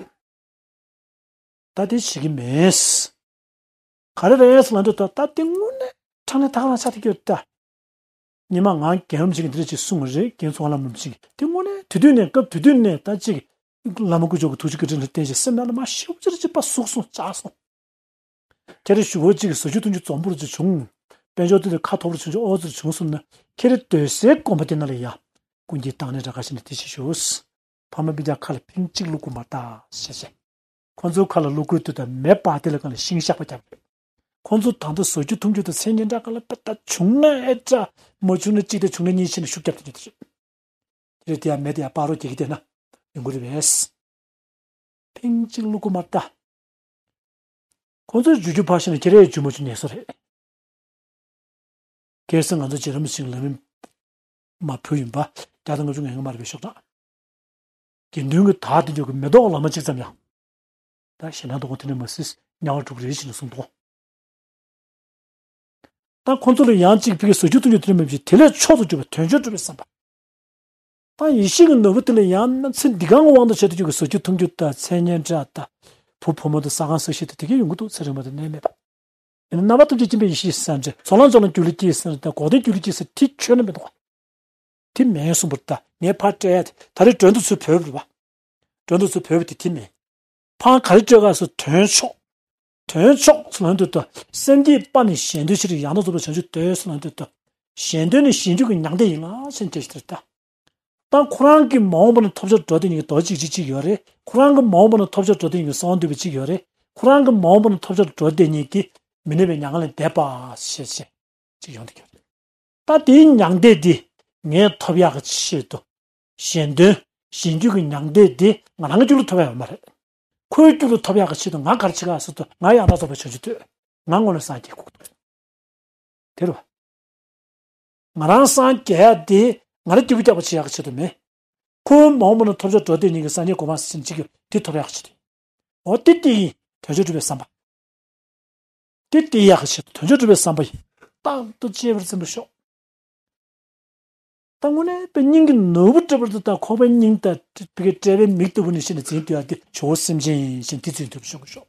ད་དེ་བྱེད་ཀྱི་མེད། ག་རེ་རེད་ཟེར་ལབ་དུས་ད་ད་དེ་དངོས་གནས་དྲང་གནས་ད་ག་རང་ཆགས་ཐིག་ཡོད་ད། ཉི་མ་ང་རྒན་རབས་ཅིག་གིས་འདི་འདྲ་ཅིག་གསུངས་པ་རེད། རྒན་ཚོ་བ་ལམ་རིམ་ཅིག་གིས་དེ་དངོས་གནས་དུས་དུས་ནས་སྐབས་དུས་དུས་ནས་ད་ཅིག་བླ་མ་སྐུ་ཞབས་ཀྱི་ཐུགས་རྗེ་བཀའ་དྲིན་ལ་བརྟེན་བྱས་སེམས་ནང་ལ་མ་ཤེས་པ་ཅིག་རེ་ཅིག་པ་ཟུག་སོང་ཆགས་སོང་། ཁྱེད་རང་ཞུ་བོ་གཅིག་གིས་ཟ་རྒྱུ་འཐུང་རྒྱུ་འཛོམས་པོར་ཅིག་བྱུང་། དཔལ་འབྱོར་དེ་ལས་ཁ་ཐོར་བོར་བྱུང་ཅིག་ཨོ་ཙིར་བྱུང་སོང་ན་ཁྱེད་རང་སྡོད་སའི་དགོན་པ་དེ་ནང་ལ་ཡ། ཀུན་གྱིས་བཏང་ནས་དགྲ་དགའ་བཞིན་དེ་ཅིག་ཞུ། ཕ་མ་སྤུན་ཀྱག་ཁ་ལ་ཕིང་གཅིག་བླུག་དགོས་མ་རེད་ད་ཞེས་བཤད། ཁོ་ཚོའི་ཁ་ལ་བླུག་དགོས་དུས་ད་མེ་སྤར་དེ་ལ་གང་ལ་ཤིང་གཤགས་པ་རྒྱབ་རེད། ཁོ་ཚོ་ད་ལྟ་ཟ་རྒྱུ་འཐུང་རྒྱུ་དང་མཚན་སྙན་གྲགས་གང་ལ་དཔེ་ད་བྱུང་ན་ཨེ་འདྲ། མ་བྱུང་ན་གཅིག་དང་བྱུང་ན་གཉིས་བྱས་ནས་ཤུགས་རྒྱབ་དེ་འདྲ་དེ་རེད། དེ་རེད་དེ་ཡང་མེ་དེ་ཡང་སྤར་རོགས་རྒྱག་གི་བསྡད་ན་ཡོང་གི་རེད་པས། ཕིང་གཅིག་བླུག་དགོས་མ་རེད་ད། ཁོ་ཚོའི་རྒྱུ་རྒྱུ་ཕར་ཞོག་ན་ཁྱེད་རའི་རྒྱུ་མ་རྒྱུ་ངལ་གསོ་རེད། གལ་སྲིད་ང་ཚོ་རྗེ་རིན་པོ་ཆེ་ལ་མི་མ་བུ་ཡིན་པ་བརྒྱ་དང་ལྔ་བཅུ་ང་ལྔ་མ་རེད་པའི་ཤོག་དྲ། དགེ་འདུན་གྱི་དར་དེ་འཇོག་གི་མེ་ཏོག་ལ་མ་གཅིག་ཙམ་ཡང་། ད་ཞེ་སྣང་དུ་དེ་འདྲ་མ་སྲིད་དམྱལ་བ་འགྲོ་གི་རེད་ཅེས་ནས་གསུངས་འདུག་ད་ཁོ་ཚོ་ལ་ཡང་གཅིག་ཕ་གི་ཟ་རྒྱུ་འཐུང་རྒྱུ་དེ་འདྲ་མེད་པ་ཞིག་དེ་ལས་མཆོག་ཏུ་གྱུར་པ་དོན་མཆོག་སྒྲུབ་པའི་བསམ་པ། ད་ཡེ་ཤེས་ཀྱི་ནོར་བུ་དེ་ལ་ཡང་ན་ཚེ་འདི་གང་གི་དབང་དུ་བྱས་ཏེ་ཁྱོད་ཀྱི་ཟ་རྒྱུ་འཐུང་རྒྱུ་དང་མཚན་སྙན་གྲགས་དང་བུ་བུ་མོ་དང་ཟ་ཁང་ཟ་ཤེས་དང་དེ་གས་ཡོང་གི་འདུག་ཚེ་རིང་བ་དང་ནད་མེད་པ། ཡིན་ན་རྣམ་པ་ཐམས་ཅད་མཁྱེན་པའི་ཡེ་ཤེས་སེམས་ཅན་ཚོགས་ལམ་ཚོགས་ལམ་རྒྱུད་ལ་སྐྱེས་ཟེར་ན་དང་འགོག་བདེན་རྒྱུད་ལ་སྐྱེས་ཟེར་དེ་ཁྱོན་ནས་མི་འདུག་ག་དེ་མིན་གསུངས་པར་ད་ངས་ཕར་སྤྲད་ཡ་དེ་ད་རེས་མགྲོན་དུ་ཚུར་བོས་པ་རེད་པ། མགྲོན་དུ་ཚུར་བོས་པ་དེ་དེ་མིན། ཕར་ག་རེ་སྤྲད་ག་སོ་དོན་མཆོག་དོན་མཆོག་ཟེར་ལབ་དུས་ད་སེམས་བསྐྱེད་པ་ནི་གཞན་དོན་ཕྱིར་ཡང་དག་རྫོགས་པའི་བྱང་ཆུབ་འདོད་ཟེར་ལབ་དུས་ད། གཞན་དོན་ནི་གཞན་རྒྱུད་ཀྱི་མྱང་འདས་ཡིན་ལ་ཞེས་བྱས་ཏེ་ད། ད་ཁོ་རང་གི་མ་འོངས་པ་ན་ཐོབ་བྱར་འགྲོ་བསྡད་མཁན་གྱི་རྡོ་རྗེ་འཇིགས་བྱེད་གཅིག་ཡོད་རེད། ཁོ་རང་གི་མ་འོངས་པ་ན་ཐོབ་བྱར་འགྲོ་བསྡད་མཁན་གྱི་གསང་བ་འདུས་པ་གཅིག་ཡོད་རེད། ཁོ་རང་གི་མ་འོངས་པ་ན་ཐོབ་བྱར་འགྲོ་བསྡད་མཁན་གྱི་མི་གནས་པའི་མྱ་ངན་ལས་འདས་པ་ཞེས་བྱས་གཅིག་ཡོང་བསྡད་ཀྱི་ཡོད་རེད། ད་དེའི་མྱང་འདས་འདི་ངས་ཐོབ་ཡག་གི་ཆེད་དུ། གཞན་དོན་གཞན་རྒྱུད་ཀྱི་མྱང་འདས་འདི་ང་རང་གི་རྒྱུད་ལ་ཐོབ་ཡག་ཡོད་མ་རེད། ཁོའི་རྒྱུད་ལ་ཐོབ་ཡག་གི་ཆེད་དུ་ང་ག་རེ་བྱེད་ག་ཟེར་དུས་ང་ཡང་དག་རྫོགས་པའི་བྱང་ཆུབ་འདོད། ང་སྔོན་ལ་སངས་རྒྱས་དགོས་ཀྱི་འདུག་དེ་རེད་བ། ང་རང་སངས་རྒྱས་ཡག་དེ་ང་རང་སྐྱིད་པོ་རྒྱག་པ་བྱེད་ཡག་གི་ཆེད་དུ་མེད། ཁོ་མ་འོངས་པ་ན་ཐོབ་བྱ་འགྲོ་དེ་ཉིད་ཀྱི་སངས་རྒྱས་གོ་འཕང་ཟེར་གཅིག་གི་དེ་ཐོབ་ཡག་གི་ཆེད་དུ། འོ་དེ་དེ་ཡིན། དོན་མཆོག་སྒྲུབ་པའི་བསམ་པ། དེ་དེ་ཡག་གི་ཆེད་དུ་དོན་མཆོག་སྒྲུབ་པའི་བསམ་པ་ཡིན། རྟག་ཏུ་གཅེས་པར་འཛིན་པར་ཤོག་ད་དངོས་གནས་པའི་སྙིང་གི་ནོར་བུ་འབྲི་བར་དུ་དང་ཁོག་པའི་སྙིང་དང་བྲལ་བའི་མིག་ལྟ་བུ་ནས་ཤེས་ནས་འཛིན་སྡོད་ཡག་དེ་ཇོ་བོ་སེམས་ཅན་ཡིན་ཞེས་དེ་ཚོས་འདོད་པ་ཤོག་གི་ཤོག་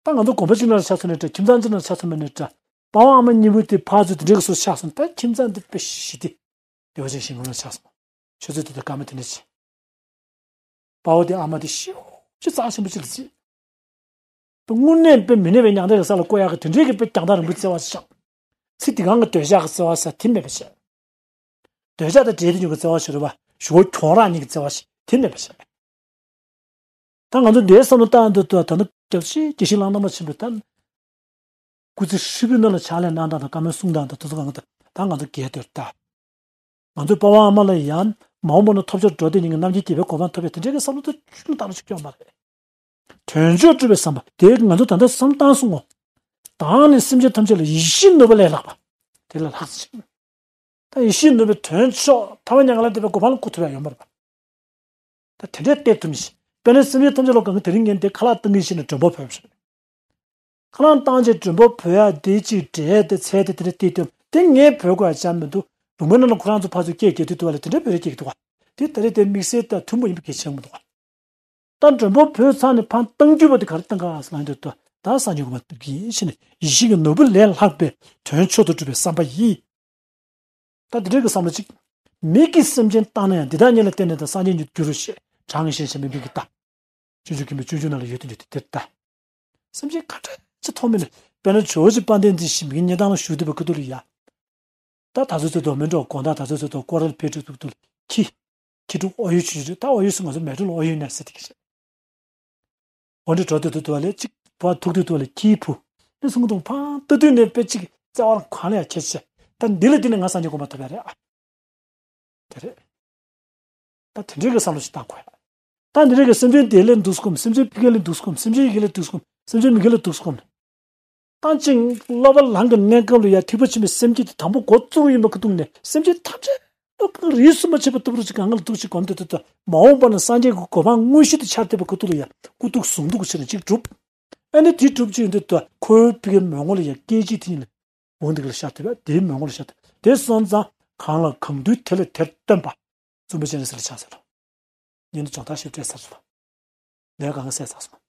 ད་ང་ཚོ་དགོན་པ་གཅིག་ནང་ལ་ཆགས་སོང་ནས་འདྲ། ཁྱིམ་ཚང་གཅིག་ནང་ལ་ཆགས་སོང་ནས་འདྲ། པ་ཕ་ཨ་མ་གཉིས་པོ་དེ་ཕར་ཚུར་དེ་འདྲའི་སོ་ཆགས་སོང་། ད་ཁྱིམ་ཚང་འདི་དཔེ་ཞི་སྟེ་བདེ་བ་ཅན་ཞིག་ངོ་ལ་ཆགས་སོང་། ཆུ་ཚོད་དེ་དག་སྐར་མ་དེ་འདྲ་ཅིག་པ་ཕ་དེ་ཨ་མ་དེ་ཤི་ཅི་རྩ་ཆེན་པོ་ཅིག་ལ་བརྩིས། དངོས་གནས་དཔེ་མི་གནས་པའི་མྱང་འདས་ཀྱི་ས་ལ་བཀོད་ཡག་གི་དེ་འདྲའི་གི་དཔེ་རྒྱང་ཐག་རིང་པོའི་བརྩེ་བ་ཞིག་བཞག་ཚེ་འདི་གང་གི་འདོད་ཆགས་ཀྱི་བརྩེ་བ་ཟེར་དེ་མེད་པ་བྱས། འདོད་ཆགས་དང་བྲལ་ཏེ་ཡོང་གི་བརྩེ་བ་ཞིག་རེད་བ། ཞོ་ཁྱོང་རང་ཉིད་ཀྱི་བརྩེ་བ་ཞིག་དེ་མེད་པ་བྱས། ད་ང་ཚོ་འདིའི་བསམ་བློ་བཏང་འདུག་ད་ད་ནི་སྐྱབས་རྗེ་དགེ་བཤེས་གླང་དར་མ་ཆེན་པོས་ད་སྐུ་ཚེ་ཧྲིལ་པོའི་ནང་ལ་ཕྱག་ལས་གནང་སྟངས་དང་བཀའ་མོལ་གསུང་སྟངས་དང་དེ་ཚོ་གང་གི་ད་ང་ཚོ་རྒས་སྡོད་ད། ང་ཚོའི་པ་ཕ་ཨ་མ་ལ་ཡང་མ་འོངས་པ་ན་ཐོབ་བྱ་འགྲོ་དེ་ཉིད་ཀྱི་རྣམ་མཁྱེན་རྒྱལ་བའི་གོ་འཕང་ཐོབ་པའི་དེ་འདྲའི་གི་བསམ་བློ་དེ་ཆུང་དང་རུ་ཆུང་སྐྱོ་མ་རེད། དོན་མཆོག་སྒྲུབ་པའི་བསམ་པ་དེ་ང་ཚོ་ད་ལྟ་བསམ་བཏང་སོང་ངོ་། བདག་ནི་སེམས་ཅན་ཐམས་ཅད་ལ་ཡིད་བཞིན་ནོར་བུ་ལས་ལྷག་པ། དེ་ལས་ལྷག་ཅིག་ད་ཡིད་བཞིན་ནོར་བུའི་དོན་མཆོག་ཐར་པ་མྱ་ངན་ལས་འདས་པའི་གོ་འཕང་ལ་བཀོད་ཐུབ་ཡ་ཡོད་མ་རེད་པ། ད་དེ་འདྲའི་གཏད་ཐུབ་མི་ཤེས། དཔེར་ན་སེམས་ཅན་ཐམས་ཅད་ལ་གང་གི་དེ་རིང་ངས་འདི་ཁ་ལག་བཏང་གི་ཤེས་ནས་མགྲོན་པོ་བོས་ཤིག་ཁ་ལག་བཏང་རྗེས་མགྲོན་པོ་བོས་ཡ་དེ་གཅིག་འབྲས་དེ་ཚལ་དེ་དེ་འདྲ་གཏད་ཐུབ་དེ་ངས་བོས་དགོས་ཡ་ཅང་མི་འདུག་ལུང་པའི་ནང་ལ་ཁོ་རང་ཚོ་ཕར་ཚུར་སྐད་རྒྱག་དུས་དུ་བ་ལ་དེ་འདྲ་བོད་རིགས་སྐད་ཀྱི་འདུག་བ། དེ་ད་རེས་དེ་དམིགས་བསལ་དང་མཐུན་པོ་ཡིན་པ་གལ་ཆེན་པོ་འདུག་བ། ད་མགྲོན་པོ་བོས་ཚར་ནས་ཕར་བཏང་རྒྱུ་བ་དེ་ག་རེ་བཏང་ག་ཟེར་ལབ་དུས་དུ་ད་སངས་རྒྱས་གོ་འཕང་ཐོབ་ཀྱི་ཡིན་ཞེས་ནས་ཡིད་བཞིན་གྱི་ནོར་བུ་ལས་ལྷག་པའི་དོན་མཆོག་ཏུ་གྲུབ་པའི་བསམ་པ་ཡིས། ད་འདི་འདྲའི་གི་བསམ་བློ་གཅིག་མིག་གིས་སེམས་ཅན་བལྟས་ན་ཡང་འདི་དག་ཉིད་ལ་བརྟེན་ནས་ད་སངས་རྒྱས་ཉིད་དུ་འགྱུར་རོ་ཞེས་གྲངས་ངེས་ཤེས་བྱ་མིན་པའི་གི་ལྟ། སྤྱོད་འཇུག་མཁན་པོའི་སྤྱོད་འཇུག་ནང་ལ་ཡོད་དུ་འཇུག་སྟེ་དེར་ལྟ། སེམས་ཅན་ག་འདྲ་ཅིག་མཐོང་མིན་ལ་དཔེར་ན་ཇོ་བོ་རྗེ་དཔལ་ལྡན་འདས་ཞིག་མིག་གཉིས་ཐང་ལ་བཞུགས་བསྡད་པའི་ཁ་ཐུག་ལ་ཡ། ད་ད་ཚོད་ཚོད་དུ་མི་འགྲོ་དགོང་དག་ད་ཚོད་ཚོད་དུ་སྐོར་ར་ཕེབས་འགྲོ་ཐུག་ཐུག་ལ་ཁྱི། ཁྱི་ཕྲུག་ཨོ་ཡོད་ཆུ་ཆུ་ད་ཨོ་ཡོད་སུ་ང་ཚོ་མལ་གྲོ་ལ་ཨོ་ཡོད་ནས་ཟེར་དེ་གི་རེད། འོ་འདྲ་འགྲོ་དུས་དུ་དུ་བ་ལས་གཅིག་བ་ཐུག་དུས་དུ་བ་ལས་ཁྱིའི་བུ། ནི་སུང་དུང་ཕང་ལྟ་དུས་ནས་དཔེ་གཅིག་བརྩེ་བ་ལ་གང་ལ་ཡང་ཁྱེད་ཆེ། ད་འདི་ལ་འདི་ནས་ང་སངས་རྒྱས་གོ་འཕང་ཐོབ་ཡ་རེད་ཨ། དེ་རེད། ད་དེ་འདྲའི་གི་བསམ་བློ་ཞིག་བཏང་དགོས་ཡ། ད་འདི་འདྲའི་གི་སེམས་ཅན་བདེ་ལས་འདུག་སྐོམ། སེམས་ཅན་ཕ་གི་ལས་འདུག་སྐོམ། སེམས་ཅན་ཡི་གེ་ལས་འདུག་སྐོམ། སེམས་ཅན་མི་གེ་ལས་འདུག་སྐོམ། ད་ཅིང་སློབ་པ་ལམ་གྱི་གནས་སྐབས་ལ་ཡང་ཐེག་པ་ཆེན་པོའི་སེམས་བསྐྱེད་དེ་དང་པོ་འགོ་བཙུགས་ཡིན་པ་ཁུ་ཐུག་ནས་སེམས་ཅན་ཐམས་ཅད་སློབ་ཁག་རིས་སུ་མ་ཆད་པ་ལྟ་བུར་ཅིག་གང་ལ་ཐུག་ཅིག་གོམ་དེ་ལྟ་མ་འོངས་པ་ན་སངས་རྒྱས་ཀྱི་གོ་འཕང་དངོས་གཞི་དུ་འཆར་བསྡད་པ་ཁུ་ཐུག་ལ་ཡང་སྐུ་ཐུག་གཟུངས་ཐུག་གི་ཕྱིར་ན་ཅིག་སྒྲུབ། ཨ་ནི་དེ་སྒྲུབ་ཅིག་ཡོང་དུས་ད་ཁོའི་ཕ་གིའི་མོས་ངོ་ལ་ཡང་སྐད་ཅིག་དེ་ཉིད་ལ་འོང་དེ་ག་ལ་ཤར་ཐུབ་པ་དེའི་མོས་ངོ་ལ་ཤར་ཐུབ་དེ་སོང་ཙང་གང་ལ་གང་འདུལ་དེ་ལ་དེར་སྟོན་པ། བཙུན་པ་སྤྱན་རས་གཟིགས་ལ་ཕྱག་འཚལ་ལོ། ཉིན་དུ་སྦྱོང་བརྡར་ཞིབ་སྤྲད་ཚར་སོང་། ལས་གང་ག་བསད་ཚར་སོང་།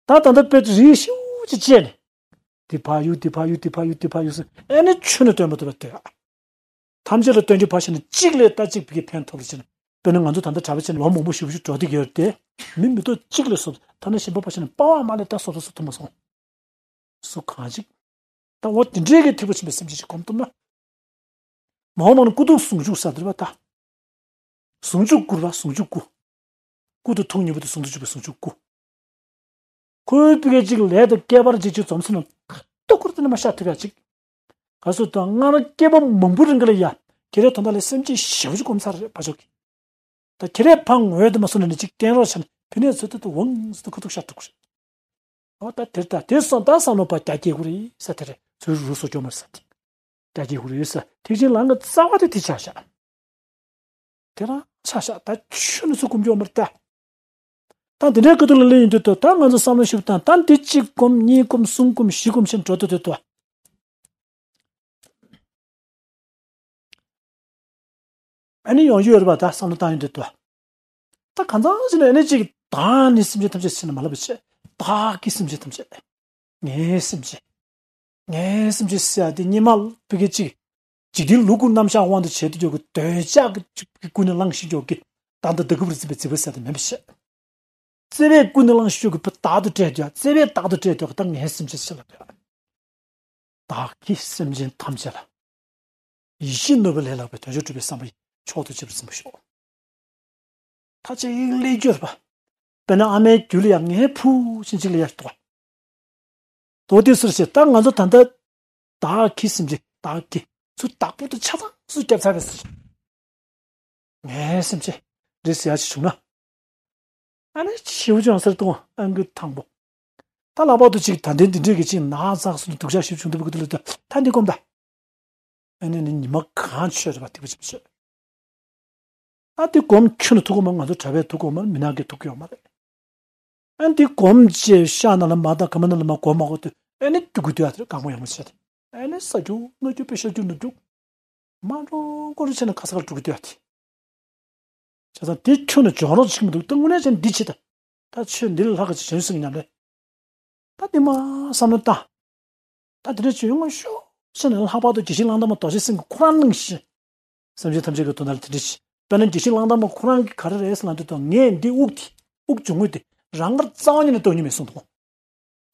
ད་ད་ལྟ་དཔེ་རིས་ཞིབ་ཅིག་བཅད་ནས། འདི་ཕ་ཡུ་འདི་ཕ་ཡུ་འདི་ཕ་ཡུ་འདི་ཕ་ཡུ་ཟེར་ཨེ་ནི་ཆུ་ནས་སྟོན་པ་ཐུབ་པ་ལྟོས་ཨ། ཐམས་ཅད་ལ་སྟོན་རྒྱུ་ཕ་ཤི་ན་གཅིག་ལས་ད་གཅིག་ཕ་གི་ཕན་ཐོགས་རེ་བྱས་ན་དཔེར་ན་ང་ཚོ་ད་ལྟ་གྲྭ་པ་བྱས་ན་ལོ་མང་པོ་ཞིབ་ཞིབ་འགྲོ་བསྡད་ཀྱི་ཡོད་དེ། མི་མི་ཐོག་གཅིག་ལས་སོ་ཐ་ན་གཞན་པ་ཕ་ཤི་ན་པ་བ་མ་ལས་ད་སོ་ད་སོ་ཐུབ་མ་སོང་། སུ་གང་ཅིག་ད་འོ་དེ་འདྲའི་གི་ཐེག་པ་ཆེན་པོའི་སེམས་ཅན་ཞིག་སྒོམ་ཐུབ་ན། མ་འོངས་པ་ན་སྐུ་ཐུག་ཟུང་འཇུག་ས་དེར་བ་ད། ཟུང་འཇུག་སྐུར་བ་ཟུང་འཇུག་སྐུ། སྐུ་དང་ཐུགས་གཉིས་པོ་དེ་ཟུང་དུ་འཇུག་པའི་ཟུང་འཇུག་སྐུ། ཁོའི་ཕ་གི་གཅིག་ལས་དང་བསྐལ་པར་གཅིག་གཅིག་འཛོམས་སོང་ན་ཁ་ཏོ་ཁུར་དེ་ནས་མ་ཤར་ཐུབ་ཡ་གཅིག་ག་སོ་དང་སྔར་བསྐལ་པ་མང་པོ་རིང་ག་ལ་ཡ། ཁྱེད་རའི་དོན་དག་ལ་སེམས་ཅན་ཞེ་པོ་ཅིག་སྒོམ་ཚར་རེད་ཕ་ཆོག་གི་ད་ཁྱེད་རས་ཕ་ངོས་དུ་མ་སོང་ནས་ནི་གཅིག་བསྟན་རོགས་བྱས་ན་ཕི་ནས་ཚོད་ལྟ་དུ་འོང་ཟེར་དུ་ཁུ་ཐུག་ཤར་ཐུག་རེད། འོ་ད་དེར་ད་དེ་སོང་ད་བསམ་བློ་པ་རྒྱ་སྐྱེད་ཁུ་རེད་ས་དེ་རེད་ཚུལ་རུ་སོ་སྐྱོ་མར་ས་དེ། རྒྱ་སྐྱེད་ཁུ་རེད་ས་ཐེག་ཆེན་ལམ་གྱི་རྩ་བ་དེ་དེ་ཆགས་ཤག་དེ་རང་ཆགས་ཤག་ད་ཆུ་ནི་ཚུར་སྐུམ་སྐྱོ་མར་ད། ད་འདི་འདྲའི་ཀུ་ཏུ་ལ་ལེན་ཡིན་དུས་ད་ད་ང་ཚོ་བསམ་བློ་ཞིབ་དང་ད་འདི་གཅིག་སྒོམ་གཉིས་སྒོམ་གསུམ་སྒོམ་བཞི་སྒོམ་ཞེས་འགྲོ་དུས་དུས་དུ། ཨ་ནི་ཡོང་རྒྱུ་ཡོད་རེད་པ་ད་བསམ་བློ་བཏང་ཡོང་དུས་དུ། ད་གང་ཚང་ཞིག་ནས་ཨ་ནི་གཅིག་བདག་ནི་སེམས་ཅན་ཐམས་ཅད་ཟེར་ནས་མ་ལབ་པ་བྱས་བདག་གི་སེམས་ཅན་ཐམས་ཅད། ངའི་སེམས་ཅན། ངའི་སེམས་ཅན་ཟེར་ཡ་དེ་སྙེ་མ་ཕ་གི་གཅིག་འཇིག་རྟེན་ལུས་ཀུན་རྣམ་གཞག་དབང་དུ་བྱས་ཏེ་འཇོག་གི་འདོད་ཆགས་ཀྱི་ཀུན་ནས་བསླངས་ཤིང་འཇོག་གི་བདག་འདི་བདག་གི་བུར་བརྩིས་པའི་བརྩི་བ་ཟེར་དེ་མིན་པ་བཤད། བརྩེ་བས་ཀུན་ནས་བསླངས་ཤིང་འཇོག་གི་བདག་ཏུ་སྤྲད་དུ་ཡ་བརྩེ་བས་བདག་ཏུ་སྤྲད་དུ་ཡ་ད་ངའི་སེམས་ཅན་ཟེར་ལ་དུ་ཡ། བདག་གིས་སེམས་ཅན་ཐམས་ཅད་ལ་ཡིད་བཞིན་ནོར་བུ་ལས་ལྷག་པའི་དོན་མཆོག་སྒྲུབ་པའི་བསམ་པ་ཡིས་མཆོག་ཏུ་གཅེས་པར་འཛིན་པར་ཤོག་ད་ཅི་ཡིག་ལས་སྐྱོར་པ། དཔེར་ན་ཨ་མའི་རྒྱུད་ལ་ཡང་ངའི་བུ་ཕྱིན་ཅི་ལ་ཡར་གཏོགས། དོ་དེ་ཟུར་ཞེས་ད་ང་ཚོ་ད་ལྟ་བདག་གིས་སེམས་ཅན་བདག་གིས་ཚུར་བདག་པོ་དེ་ཆ་ཚང་སུ་བརྒྱབ་ཚར་བས་ཟེར། ངའི་སེམས་ཅན་རེད་ཟེར་ཡ་ཞིག་བྱུང་ན། ཨ་ནི་ཞིའུ་ཅང་ཟེར་གཏོང་ཨང་ཀི་དང་པོ། ད་ལྷག་པར་དུ་ཅིག་ད་འདྲེན་འདི་འདྲས་ཀྱི་ཅིག་ན་ཚགས་སུ་ནི་སྡུག་ཅག་ཞིབ་བྱུང་འདུག་པའི་ཀུ་ཏུ་ལ་ད་ད་འདི་སྒོམ་ད། ཨ་ནི་ནི་ཉི་མ་གང་མཆོད་རེད་པ། ཐིགས་པ་ཅིག་མཆོད། ཨ་དེ་སྒོམ་ཁྱོད་ནི་ཐུག་གོ་མ། ང་ཚོ་གྲྭ་པའི་ཐུག་གོ་མ། མི་ནག་གི་ཐུག་གི་ཡོད་མ་རེད། ཨ་འདི་སྒོམ་བྱས་ཤ་ན་ལ་མ་དང་ག་མ་ན་ལ་མ་སྒོམ་མ་གོ་དུས། ཨ་ནི་རྒྱུག་གི་དུས་ཨ་དེ་གང་མོ་ཡང་མོ་བྱས་ཏེ། ཨ་ནི་ས་རྒྱུག་ང་རྒྱུག་པའི་ཤ་རྒྱུག་ནུ་རྒྱུག་མ་འགྲོ་འགོ་རུ་བྱས་ན་ཁ་ས་ཁར་འགྲོ་གི་དུས་ཨ་དེ། བྱས་ཙང་དེ་ཁྱོད་ནི་འཇོག་རོགས་བྱེད་ཀྱི་མི་འདུག་ད་དངོས་གནས་བྱས་ན་འདི་བྱེད་ད། ད་ཆོས་འདི་ལས་ལྷག་གི་བྱེད་སེམས་ཉམས་ལེན། ད་འདི་མ་བསམ་བློ་བཏང་། ད་དེ་འདྲ་བྱུང་ཡོང་ཤོག་ཟེར་ནས། ལྷག་པར་དུ་དགེ་བཤེས་གླང་དར་མ་རྡོ་རྗེ་སེང་གེ་ཁོ་རང་ནང་བཞིན། སེམས་ཅན་ཐམས་ཅད་ཀྱི་དོན་དག་ལ་དེ་འདྲ་བྱེད། དཔེར་ན་དགེ་བཤེས་གླང་དར་མ་ཁོ་རང་གིས་ག་རེ་རེད་ཟེར་ལབ་དུས། ད་ངས་འདི་དབུགས་དེ་དབུགས་འབྱུང་ངོས་དེ་རང་དགར་རྩ་བ་ཉིད་ནས་གཏོང་མྱོང་མེད་གསུངས་འདུག་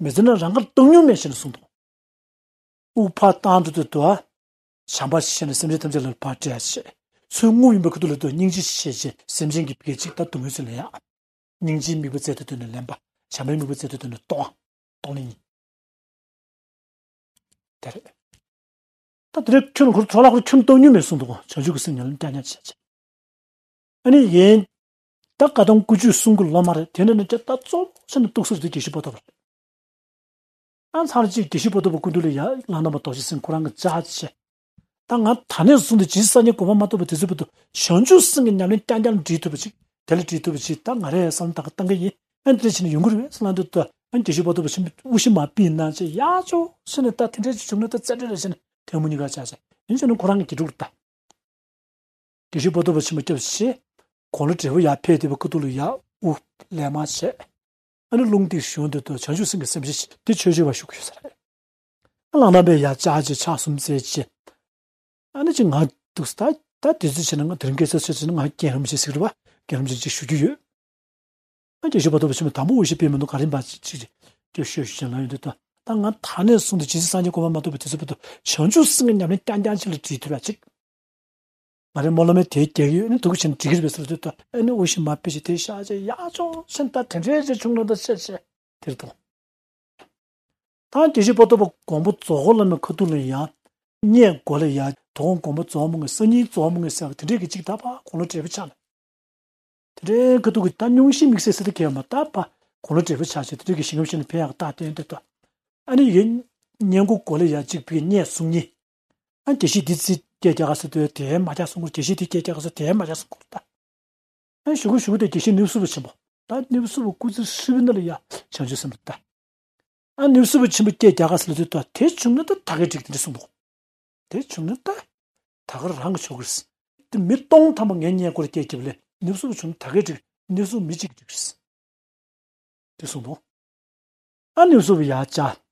མི་ཚེ་ནང་རང་དགར་གཏོང་མྱོང་མེད་ཟེར་ནས་གསུངས་འདུག་དབུགས་ཕར་བཏང་དུས་དུ་དུ་བྱམས་པ་ཞེས་ནས་སེམས་ཅན་ཐམས་ཅད་ལ་ཕར་སྤྲད་བྱས། ཚུར་རྔུབ་ཡིན་པའི་ཁ་ཐུག་ལ་དུ་སྙིང་རྗེ་ཞེས་བྱས། སེམས་ཅན་གྱི་བི་གེ་གཅིག་ད་སྡུག་བསྔལ་ཚུལ་ལ་ཡ། སྙིང་རྗེའི་དམིགས་པ་བཙལ་དུ་དོན་ནས་ལེན་པ། བྱམས་པའི་དམིགས་པ་བཙལ་དུ་དོན་ནས་གཏོང་བ། གཏོང་ལེན་ཡིན། དེ་རེད། ད་དེ་རེད། ཁྱོད་ཁོ་ཚོ་ལ་ཁོ་ཁྱོད་གཏོང་མྱོང་མེད་གསུངས་འདུག་བྱང་ཆུབ་ཀྱི་སེམས་ཉམས་ལེན་རྐྱང་རྐྱང་བྱས་བྱས། ཨ་ནི་ཡིན། ད་བཀའ་གདམས་དགུ་བཅུ་གསུང་གི་ལོ་མ་རེད། དེ་ནས་ནི་ད་གཙོ་ཆེ་ནི་གཏུགས་སར་དེ་དགེ་བཤེས་པོ་ཏོ་རེད། ཨ་ཚར་གཅིག་དགེ་བཤེས་པོ་ཏོ་པོ་སྐུ་མདུན་ལ་ཡ་གླང་དར་མ་རྡོ་རྗེ་སེང་གེ་ཁོ་རང་གི་ལྕགས་ཀྱི་ཆེ། ད་ང་ད་ནས་བཟུང་སྟེ་ཇི་སྲིད་སངས་རྒྱས་གོ་འཕང་མ་ཐོབ་པ་དེ་ཚོའི་བར་དུ་བྱང་ཆུབ་སེམས་ཀྱི་ཉམས་ལེན་རྐྱང་རྐྱང་ལ་སྒྲིལ་ཐུབ་པ་ཅིག་དེ་ལ་སྒྲིལ་ཐུབ་པ་ཅིག་ད་ང་རས་བསམ་བློ་ད་ག་བཏང་གི་ཡིན། ཨ་འདི་འདྲ་བྱས་ནས་ཡོང་གི་རེད་ཟེར་ལབ་དུས། ད་ཨ་དགེ་བཤེས་པོ་ཏོ་པོ་ཆེན་པོས་དབུ་ཞྭ་མར་ཕུད་གནང་བྱས། ཡག་ཅོག་ཟེར་ནས། ད་དེ་འདྲ་ཅིག་བྱུང་ན་ད་རྩེ་འདྲ་རེད་ཟེར་ནས་དེ་མོ་གཉིས་ཀ་བཅར་བྱས། ཡིན་ཟེར་ན་ཁོ་རང་གི་དགེ་ཕྲུག་རེད་ད། དགེ་བཤེས་པོ་ཏོ་པོ་ཆེན་པོ་སྐྱབས་ཞེས། དགུང་ལོ་བགྲེས་པོ་ཡར་ཕེབས་བསྡད་པའི་ཁ་ཐུག་ལ་ཡར་དབུ་ལེགས་མ་བྱས། ཨ་ནི་རླུང་རྟའི་གཞུང་དེ་དུ་བྱང་ཆུབ་སེམས་ཀྱི་སེམས་ཤེས་དེ་ཆོས་སྤྱོད་པ་ཞུགས་ཡོད་ས་རེད། ཨ་གླང་དར་མས་ཡར་ལྕགས་ཀྱི་ཕྱག་གསུམ་བཙལ་བྱས། ཨ་ནི་ཅིག་ང་འདུག་ད་ད་དེ་ཚོ་བྱས་ན། ང་དེ་རིང་སྐད་ཆ་བཤད་བྱས་ན་ང་རྒན་རིན་པོ་ཆེ་ཟེར་གི་རེད་པ། རྒན་རིན་པོ་ཆེ་ཅིག་ཞུ་རྒྱུ་ཡོད། ཨ་དགེ་བཤེས་པོ་ཏོ་པོ་ཆེན་པོས་དང་པོ་འོས་ཤིང་སྤེལ་མི་འདུག་ག་རེ་འབའ་ཅིག་ཅིག་སྐྱོ་ཤོས་ཤིག་ལ་ཡོང་དུས། ད་ད་ང་ད་ནས་བཟུང་སྟེ་ཇི་སྲིད་སངས་རྒྱས་གོ་འཕང་མ་ཐོབ་པ་དེ་ཚོའི་བར་དུ་བྱང་ཆུབ་སེམས་ཀྱི་ཉམས་ལེན་རྐྱང་རྐྱང་ཅིག་ལ་སྒྲིལ་ཐུབ་ཡ་ཅིག་ང་རའི་སྨོན་ལམ་དེ་རྒྱག་གི་ཡོད། ཨ་ནི་སྡུག་གུ་བྱས་ན་འགྲིག་གི་རེད་པས་ཟེར་དུས། ད་ཨ་ནི་དབུ་ཞྭ་མར་ཕུད་བྱས་དེ་བཞག་བྱས། ཡག་ཅོག་ཟེར་ནས། ད་དེ་འདྲའི་ཅིག་བྱུང་ན་ད་བཤད་བྱས་དེར་གཏོང་། ད་དགེ་བཤེས་པོ་ཏོ་པོ་དགོངས་པ་རྫོགས་གོ་ལ་མའི་ཁ་ཐུག་ལ་ཡང་། བརྙས་དགོས་ལ་ཡ། དོ་དགོང་དགོངས་པ་རྫོགས་མ་དགོས། སང་ཉིན་རྫོགས་མ་དགོས་ཟེར་བ་དེ་འདྲའི་གི་ཅིག་ད་ཕར་དགུང་ལོ་བགྲེས་པོ་ཆགས་ནས། དེ་འདྲའི་ཁ་ཐུག་གི་ད་སྙུང་གཞི་དམིགས་བསལ་ཟེར་ད་གས་མ། ད་ཕར་དགུང་ལོ་བགྲེས་པོ་ཆགས་བྱས་དེ་འདྲའི་གི་ཞིང་ཁམས་ཤིག་ནས་ཕེབས་ཡག་རྟགས་སྟོན་དེ་ད། ཨ་ནི་ཡིན། བརྙས་དགོས་ལ་ཡ་ཅིག་ཕར་བརྙས་གསུང་ཉིན། ཨ་དགེ་བཤེས་འདི་ཚོས་སྐད་རྒྱག་ག་ཟེར་དུས་དེ་མ་རྒྱག་གསུང་གོ། དགེ་བཤེས་དེས་སྐད་རྒྱག་ག་ཟེར་དུས་དེ་མ་རྒྱག་གསུང་གོ་ད། ཨ་ཞུ་གུ་ཞུ་གུ་དེ་དགེ་བཤེས་ནུབ་སྲིན་པོ་ཆེན་པོ། ད་ནུབ་སྲིན་པོ་སྐུ་ཚེ་ཧྲིལ་པོའི་ནང་ལ་ཡ་བྱང་ཆུབ་སེམས་རེད་ད། ཨ་ནུབ་སྲིན་པོ་ཆེན་པོས་སྐད་རྒྱག་ག་ཟེར་ལབ་དུས། ད་དེ་བྱུང་ན་ད་ད་གས་འགྲིག་དེ་འདྲ་གསུངས་འདུག་དེ་བྱུང་ན་ད་ད་ག་རང་གི་ཆོག་གི་རེད། དེ་མི་སྟོང་ཐམ་པ་ངས་བརྙས་དགོས་ལ་སྐད་རྒྱབ་ལས་ནུབ་སྲིན་པོ་བྱུང་ན་ད་གས་འགྲིག་ནུབ་སྲིན་པོ་མི་གཅིག་གིས་འགྲིག་གི་རེད། དེ་གསུངས་འདུག་ཨ་ནུབ་སྲིན་པོ་ཡར་བཅར།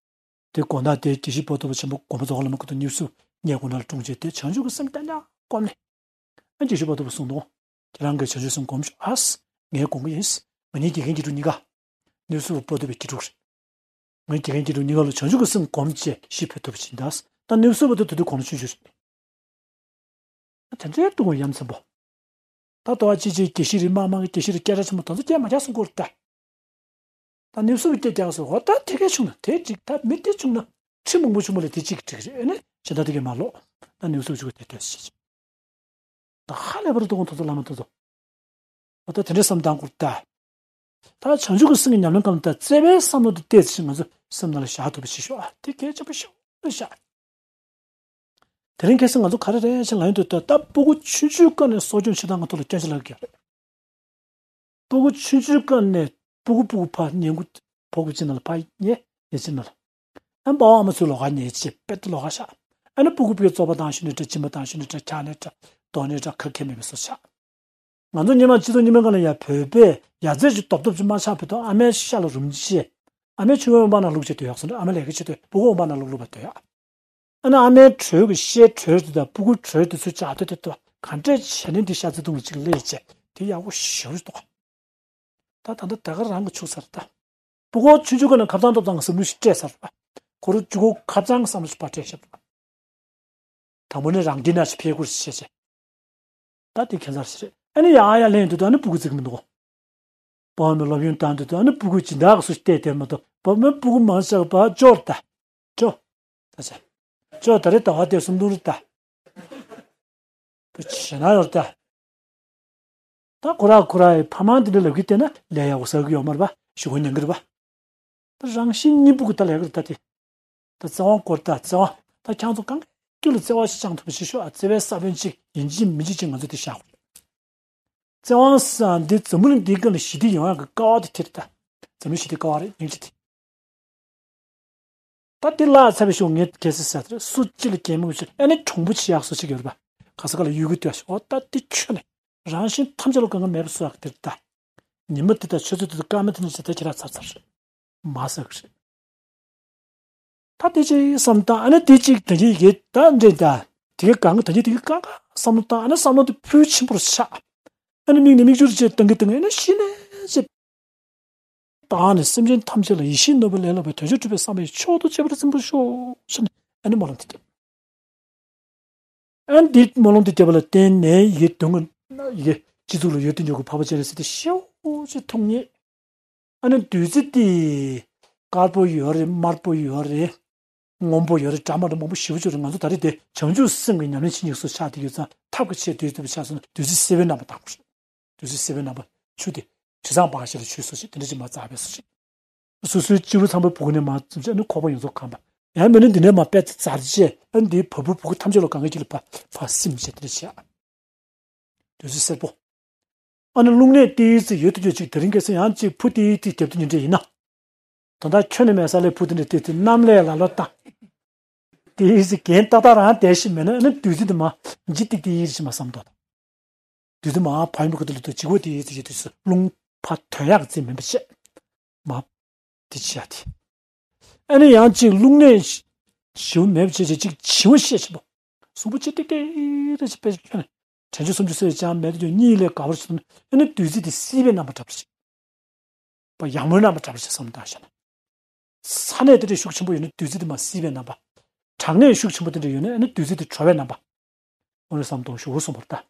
དེ་དགོང་དག་དེ་དགེ་བཤེས་པོ་ཏོ་པོ་ཆེན་པོ་དགོངས་པ་རྫོགས་གོ་ལ་མའི་ཁ་ཐུག་ནུབ་སྲིན་པོ་བརྙས་དགོས་ན་ལ་དྲུང་བྱས་ཏེ་བྱང་ཆུབ་ཀྱི་སེམས་རྐྱང་རྐྱང་བསྒོམས་ནས། ཨ་དགེ་བཤེས་པོ་ཏོ་པོས་གསུངས་འདུག་ཁྱེད་རང་གིས་བྱང་ཆུབ་སེམས་སྒོམ་ཤོག་ཨ་ངས་སྒོམ་གྱི་ཡིན། ང་གཉིས་དགེ་རྒན་གྱི་ཕྲུག་གཉིས་ཀ། ནུབ་སྲིན་པོ་པོ་ཏོ་པོའི་དགེ་ཕྲུག་རེད། ངས་དགེ་རྒན་གྱི་ཕྲུག་གཉིས་ཀ་ལ་བྱང་ཆུབ་ཀྱི་སེམས་སྒོམ་བྱས་ཤི་འཕོས་ཐུབ་པ་བྱིན་ད། ད་ནུབ་སྲིན་པོ་དེ་དེ་དུས་དགུང་ལོ་ཆུང་ཆུང་རེད། ད་དེ་འདྲའི་སྡུག་བསྔལ་ཡ་མཚན་པོ། ད་ལྟ་བ་ཅི་ཅིག་དགེ་བཤེས་རེད། མ་མང་གི་དགེ་བཤེས་རེད། སྐད་གྲགས་ཆེན་པོ་དེ་ཚོ་སྐད་མ་རྒྱག་སོང་གོ་རེད་ད། ད་ནུབ་སྲིན་པོས་སྐད་རྒྱག་སོང་། འོ་ད་དེ་གས་བྱུང་ན་དེ་འགྲིག་ད་མི་དེ་བྱུང་ན་ཁྲི་མང་པོ་བྱུང་བ་ལས་དེ་གཅིག་འགྲིག་རེད། ཨེ་ནས་གཞན་དག་དེ་གས་མ་ལོག་ད་ནུབ་སྲིན་པོ་བྱུང་བ་དེ་ལྟོས་ཤིག་ད་ཧ་ལས་པར་སྡུག་དགོངས་ཐོབ་ཚོ་བླ་མ་ཐོབ་ཚོ། འོ་ད་དེ་འདྲའི་བསམ་སྟངས་སྐོར་ད། ད་བྱང་ཆུབ་ཀྱི་སེམས་ཀྱི་ཉམས་ལེན་སྐབས་ལ་ད་བརྩེ་བའི་བསམ་བློ་དེ་གཏད་ཚེ་ང་ཚོ་སེམས་ནང་ལ་བཞག་ཐུབ་པ་བྱེད་ཤོག་ཨ་དེ་གལ་ཆེན་པོ་ཞིག་ལ་བཞག་དེ་རིང་ཁ་སང་ང་ཚོ་ག་རེ་རེད་ཅེས་ལབ་ཡོང་དུས། ད་ལྟ་སྤུ་གུ་ཆུང་ཆུང་སྐབས་ནས་གསོ་སྐྱོང་བྱེད་སྟངས་ཀྱི་ཐོག་ལ་སྐྱོན་ཆ་ལབ་ཀྱི་ཡོད་རེད། སྤུ་གུ་ཆུང་ཆུང་སྐབས་ནས་སྤུ་གུ་སྤུ་གུ་ཕར་ཉལ་ཁུག་ཕོར་གུ་གཅིག་ནང་ལ་ཕར་ཉལ། ཉལ་ཁུག་ནང་ལ། ཨ་པ་ཨ་མ་ཚོའི་ལོགས་ཀ་ཉལ་བྱས་དཔེ་ལྟ་ལོགས་ཀ་བཞག་ཨ་ནི་སྤུ་གུ་ཕར་ཙོག་པ་བཏང་ཤོག་ནས་འདྲ། གཅིན་པ་བཏང་ཤོག་ནས་འདྲ། འཁྱག་ནས་འདྲ། ལྟོགས་ནས་འདྲ། ཁ་ཁེ་མེད་པའི་བཟོ་ཆགས། ང་ཚོ་སྔོན་མ་སྤྱི་ཚོགས་རྙིང་པའི་སྒང་ལ་ཡ་བོད་པས་ཡ་རྩེ་ཅིག་རྡོབ་རྡོབ་ཅིག་མ་ཆགས་བར་དུ་ཨ་མའི་ཤ་ལ་རུམ་བྱས། ཨ་མའི་ཆུ་བོའི་འོང་འབག་ནང་བླུགས་བྱས་སྡོད་ཡག་སོང་། ཨ་མ་ལས་ཀ་བྱེད་དུས་སྤུ་གུ་འོང་འབག་ནང་བླུགས་བླུགས་པ་སྡོད་ཡག་ཨ་ནི་ཨ་མའི་གྲོས་ཀྱི་ཤའི་གྲོས་དེ་དང་སྤུ་གུའི་གྲོས་དེ་ཚོའི་ལྕགས་དེ་དེ་དང་ག་འདྲས་བྱས་ནས་འདི་ཤ་ཚ་དུང་ལ་གཅིག་ལས་བྱས་དེ་ཡག་པོ་ཞེ་པོ་ཅིག་འདུག་ད་ད་ལྟ་ད་ག་རང་གི་ཆུག་ཚར་ད། སྤུ་གུ་ཆུང་ཆུང་སྒང་ནས་ཁ་བྱང་ཐོབ་ཐང་གི་བསམ་བློ་ཞིག་སྤྲད་ཚར་བ། ཁོ་རང་གཅིག་པོ་ཁ་བྱང་གི་བསམ་བློ་ཞིག་ཕར་སྤྲད་བཞག་པ། དང་པོ་ནས་རང་འདྲེན་ནང་ཞིག་ཕེབས་དགོས་ཞེས་བྱས། ད་དེ་ཁྱད་མཚར་ཞིག་རེད། ཨ་ནི་ཡང་ཡང་ལེན་དུས་ད་ནི་སྤུ་གུ་བརྩི་གི་མི་འདུག་བོད་མི་སློབ་ཡོན་བཏང་དུས་ད་ནི་སྤུ་གུ་སྦྱིན་བདག་གི་སུ་ཞིག་བལྟས་བལྟས་མ་གཏོགས། བོད་མི་སྤུ་གུ་མང་ཆེ་བ་ཅོར་ད། ཅོ། ད་ཆ། ཅོ་ད་རེས་ཟླ་བ་དེ་སུམ་སྟོང་རེད་ད། བུ་ཆེ་ན་ཡོད་ད། ད་ཁོ་ར་ཁོ་ར་ཡི་ཕ་མ་འདི་འདྲ་ལབ་ཀྱི་བལྟས་ན་ལས་ཡག་པོ་ཟ་གི་ཡོད་མ་རེད་པ། ཞུ་གོ་ཉན་གི་རེད་པ། ད་རང་བཞིན་གཉིས་པོ་གི་ད་ལས་ཀ་རེད་ད་དེ། ད་བརྩེ་བ་སྐོར་ད་བརྩེ་བ། ད་ཁྱང་ཚོ་གང་ དཀྱིལ་ལ་བརྩེ་བ་ཞིག་བཅངས་ཐུབ་པ་ཞིག་ཤོག་ཨ། བརྩེ་བའི་ས་བོན་གཅིག་ཡིན་གཅིག་མིན་གཅིག་ཅིག་ང་ཚོས་དེ་བཞག་དགོས། བརྩེ་བ་ཟེར་འདི་འཛམ་བུ་གླིང་འདིའི་སྒང་ལ་ཞི་བདེ་ཡོང་ཡག་གི་ཀ་བ་དེ་དེ་རེད་ད། འཛམ་གླིང་ཞི་བདེ་ཀ་བ་རེད་སྙིང་རྗེ་དེ། ད་དེ་ལ་ཚ་བའི་ཤོག་ངས་གལ་སྲིད་ཟེར་དེ་སུ་གཅིག་ལ་གད་མོ་ཤོག་ཨ་ནི་གྲུང་པོ་བྱེད་ཡག་སོ་ཅིག་ཡོད་རེད་པ། ག་ས་ག་ལ་གཡུལ་འགོ་སྟོན་ཤོག་ཨོ་ད་དེ་ཁྱོད་ནི་རང་གཞན་ཐམས་ཅད་ལ་དཀའ་ངལ་མེད་པ་བཟོ་ཡག་དེ་རེད་ད། ཉི་མ་དེ་དང་ཆུ་ཚོད་དེ་དང་སྐར་མ་དེ་ནས་བྱས་ད་ཁྱེད་རང་ཚར་ཚར་རེད། མ་ཟེར་གི་རེད། ད་དེ་ཅིག་བསམ་སྟངས་ཨ་ནི་དེ་ཅིག་དེ་གི་ཡི་ད་འདྲེ་ད་དེ་གི་གང་གི་ད་གི་དེ་གི་གང་ག་བསམ་བློ་བཏང་ཨ་ནི་བསམ་བློ་དེ་ཕུལ་ཆེན་པོར་ཆགས། ཨ་ནི་མིག་ནས་མིག་ཆུར་བཅད་བཏང་གི་བཏང་གི་ཨ་ནི་ཤི་ནས་ཅེ། བཏང་ནས་སེམས་ཅན་ཐམས་ཅད་ལ་ཡིད་བཞིན་ནོར་བུ་ལས་སླ་བའི་དོན་མཆོག་སྒྲུབ་པའི་བསམ་པས་མཆོག་ཏུ་གཅེས་པར་བརྩོན་པར་ཤོག་ཟེར་ནས་ཨ་ནི་སྨོན་ལམ་དེ་བརྒྱབ། ཨ་ནི་འདི་སྨོན་ལམ་དེ་བརྒྱབ་པ་ལ་བརྟེན་ནས་ཡི་གེ་དོན་ཡི་གེ་སྤྱི་གཙུག་ལ་ཡོད་དུ་ཉོ་གི་འཕགས་པ་སྤྱན་རས་གཟིགས་དེ་ཤེའུ་ཅེ་མཐོང་ངེས། ཨ་ནི་བདུད་རྩི་དེ་དཀར་པོ་ཡོད་རེད། དམར་པོ་ཡོད་རེད། སྔོན་པོ་ཡོད་རེད། འདྲ་མི་འདྲ་མང་པོ་ཞེ་པོ་ཅིག་རེད། ང་ཚོ་ད་རེས་དེ་བྱང་ཆུབ་སེམས་ཀྱི་ཉམས་ལེན་བྱེད་སྙིང་སུ་ཆགས་དེ་ཡོད་ཙང་ཐབས་ཀྱི་ཆེད་དུ་ཡོད་དུ་ཆགས་སོང་ན་བདུད་རྩི་སེར་པོའི་རྣམ་པ་དང་པོ་རེད། བདུད་རྩི་སེར་པོའི་རྣམ་པ་ཆུ་དེ་དྲི་བཟང་བག་ཞིག་ལ་ཆུ་སོ་ཞིག་དེ་འདྲ་ཅིག་མ་བཙག་པའི་སོ་ཞིག་སོ་སོའི་སྤྱི་བོ་ཚངས་པའི་བུ་གུ་ནས་མ་བཙུམ་བྱས་ནི་ཁོག་པ་ཡོངས་རྫོགས་གང་པ། ཡང་མིན་ན་འདི་ནས་མ་པད་ཚར་བྱས་ཨ་འདིའི་བ་སྤུའི་བུ་གུ་ཐམས་ཅད་ལ་གང་ག་ཅིག་ལ་ཕ་ཕ་སིམ་བྱས་དེ་འདྲ་བྱས། བདུད་རྩི་སེར་པོ། ཨ་ནི་རླུང་ནད་ཏི་ཡི་ཙི་ཡོད་དུ་ཡོད་ཅིག་དེ་རིང་ཁ་སང་ཡང་ཅིག་ཕུ་ཏི་ཡི་ཏི་རྒྱབ་ཏུ་ཉིན་འདྲ་ཡིན་ན། ད་ལྟ་ཁྱོད་ནི་མེད་ས་ལས་ཕུ་ཏི་འདྲ་ཏི་ཏི་གནམ་ལས་ལ་ལོ་བཏང་། ཏི་ཡི་ཙི་གན་ཏག་ཏག་རང་བསྡད་ཤི་མེད་ན་ཨ་ནི་བདུད་རྩི་འདི་མ་ཇི་ཏིག་ཏི་ཡི་ཙི་མ་བསམ་དོ། བདུད་རྩི་མ་ཕ་ཡིན་པ་ཁོ་ཏི་ལུ་ཏོ་ཇི་གོ་ཏི་ཡི་ཙི་ཡོད་དུ་སུ་རླུང་ཕ་དོན་ཡག་ཙི་མིན་པ་བྱས། མ། དེ་ཅི་ཡ་དེ། ཨ་ནི་ཡང་ཅིག་རླུང་ནད་ཞིའུ་མེད་པ་བྱས་བྱས་ཅིག་བྱིའུ་ཤེས་ཆེན་པོ། གཟུགས་པོ་ཅི་ཏིག་ཏིག་རེ་ཅིག་དཔེ་ཁྱོད་ནས་དྲན་ཆུ་སུམ་ཅུ་སོ་ཡི་ཅང་མེད་དུ་གཉིད་ལས་དགའ་བར་བྱེད་དུ་ཨ་ནི་བདུད་རྩི་དེ་སྲིད་པའི་རྣམ་པ་འདྲ་བར་བྱེད། པ་ཡང་མོའི་རྣམ་པ་འདྲ་བར་བྱེད་བསམ་བཏང་བྱས་ན། ས་གནས་དེ་འདྲའི་ཤུགས་ཆེན་པོ་ཡོད་ན་བདུད་རྩི་དེ་མ་སྲིད་པའི་རྣམ་པ། གྲང་གནས་ཤུགས་ཆེན་པོ་དེ་འདྲ་ཡོད་ན་ཨ་ནི་བདུད་རྩི་དེ་གྲོལ་བའི་རྣམ་པ། འོ་ནི་བསམ་དོན་ཞུ་གསུངས་པར་ལྟ།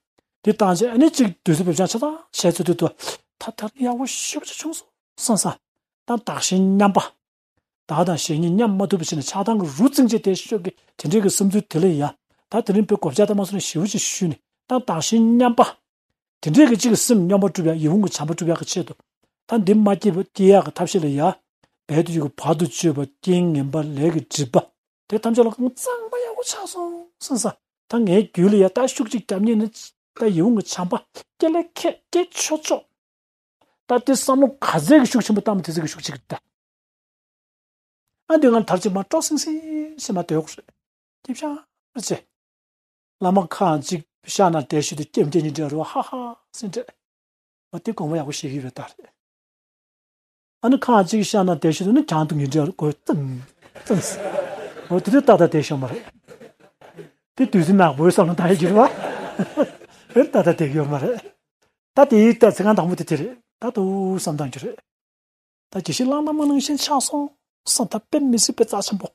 དེ་བཏང་རྗེས་ཨ་ནི་གཅིག་བདུད་རྩི་བེད་སྤྱང་ཆ་ཚང་བྱས་ཚུལ་དུ་ད་ད་ཡག་པོ་ཞེ་པོ་ཅིག་བྱུང་སོང་བསམ་ས། ད་བདག་གཞན་མཉམ་པ། བདག་དང་གཞན་གཉིས་མཉམ་མ་ཐུབ་པ་བྱས་ནས་ཆགས་སྡང་གི་རུ་བཙིང་བྱས་དེ་ཤོད་ཀྱི་དེ་འདྲའི་གི་བསམ་ཚུལ་དེ་ལ་ཡ། ད་དེ་རིང་བོད་གོ་བཅའ་ད་མ་སོང་ནས་ཞེ་པོ་ཅིག་ཞུས་ནས་ད་བདག་གཞན་མཉམ་པ། དེ་འདྲའི་གི་གཅིག་གི་སེམས་སྙོམས་པར་སྒྲུབ་ཡག་ཡིད་འོང་གི་བྱམས་པ་སྒྲུབ་ཡག་གི་ཆེད་དུ། ད་འདི་མ་སྐྱེས་པ་སྐྱེ་ཡག་གི་ཐབས་ཤེས་ལ་ཡ། བལ་དུ་ཡོད་གི་བར་དུ་གཅོད་པ་རྐྱེན་ངན་པ་ལས་ཀྱི་སྒྲིབ་པ། དེ་ཐམས་ཅད་ལ་གཙང་མ་ཡག་པོ་ཆགས་སོང་བསམ་ས། ད་ངའི་རྒྱུད་ལ་ཡ་ད་ཤུགས་གཅིག་རྒྱབ་ཉེན་ནི། ད་ཡིད་འོང་གི་བྱམས་པ་སྐྱེ་ལས་ཁད་སྐྱེ་ཆོག་ཆོག་ད་དེ་བསམ་བློ་ག་ཚད་ཀྱི་ཤུགས་ཆེན་པོ་བཏང་མི་དེ་ཚད་ཀྱི་ཤུགས་ཆེ་གི་ད། ཨ་འདི་ང་དར་ཅིག་མ་སྤྲོ་སིང་སིང་ཞེས་མ་སྡོད་དགོས་རེད། སྐྱིབ་ཤ་རེ་ཆེ། བླ་མ་ཁག་ཅིག་ཤ་ན་དེ་ཤུ་དེ་སྐྱེམ་སྐྱེ་ཉིན་འདྲ་རུ་ཧ་ཧ་སིང་འདྲ། འོ་དེ་དགོངས་པ་ཡག་པོ་བཞེས་ཀྱི་ཡོད་ད་རེད། ཨ་ནི་ཁག་ཅིག་ཤ་ན་དེ་ཤུ་དེ་ནི་གྱང་དུ་ཉིན་འདྲ་རུ་གོ་ཙང་ཙང་། འོ་དེ་དུས་ཏག་ཏག་དེ་ཤོ་མ་རེད། དེ་དུས་ཚོད་ནག་པོའི་བསམ་བློ་བཏང་ཡོད་ཀྱི་རེད་བ། ཨེ་ད་ལྟ་བསྡད་ཡོད་མ་རེད། ད་དེའི་ལྟ་ཚེ་གང་དང་པོ་དེ་དེ་རེད། ད་དུ་བསམ་བཏང་རྒྱུ་རེད། ད་དགེ་བཤེས་གླང་དར་མ་ནང་བཞིན་ཆགས་སོང་བསམ་ད་དཔེ་མི་སྲིད་པའི་རྩ་ཆེན་པོ།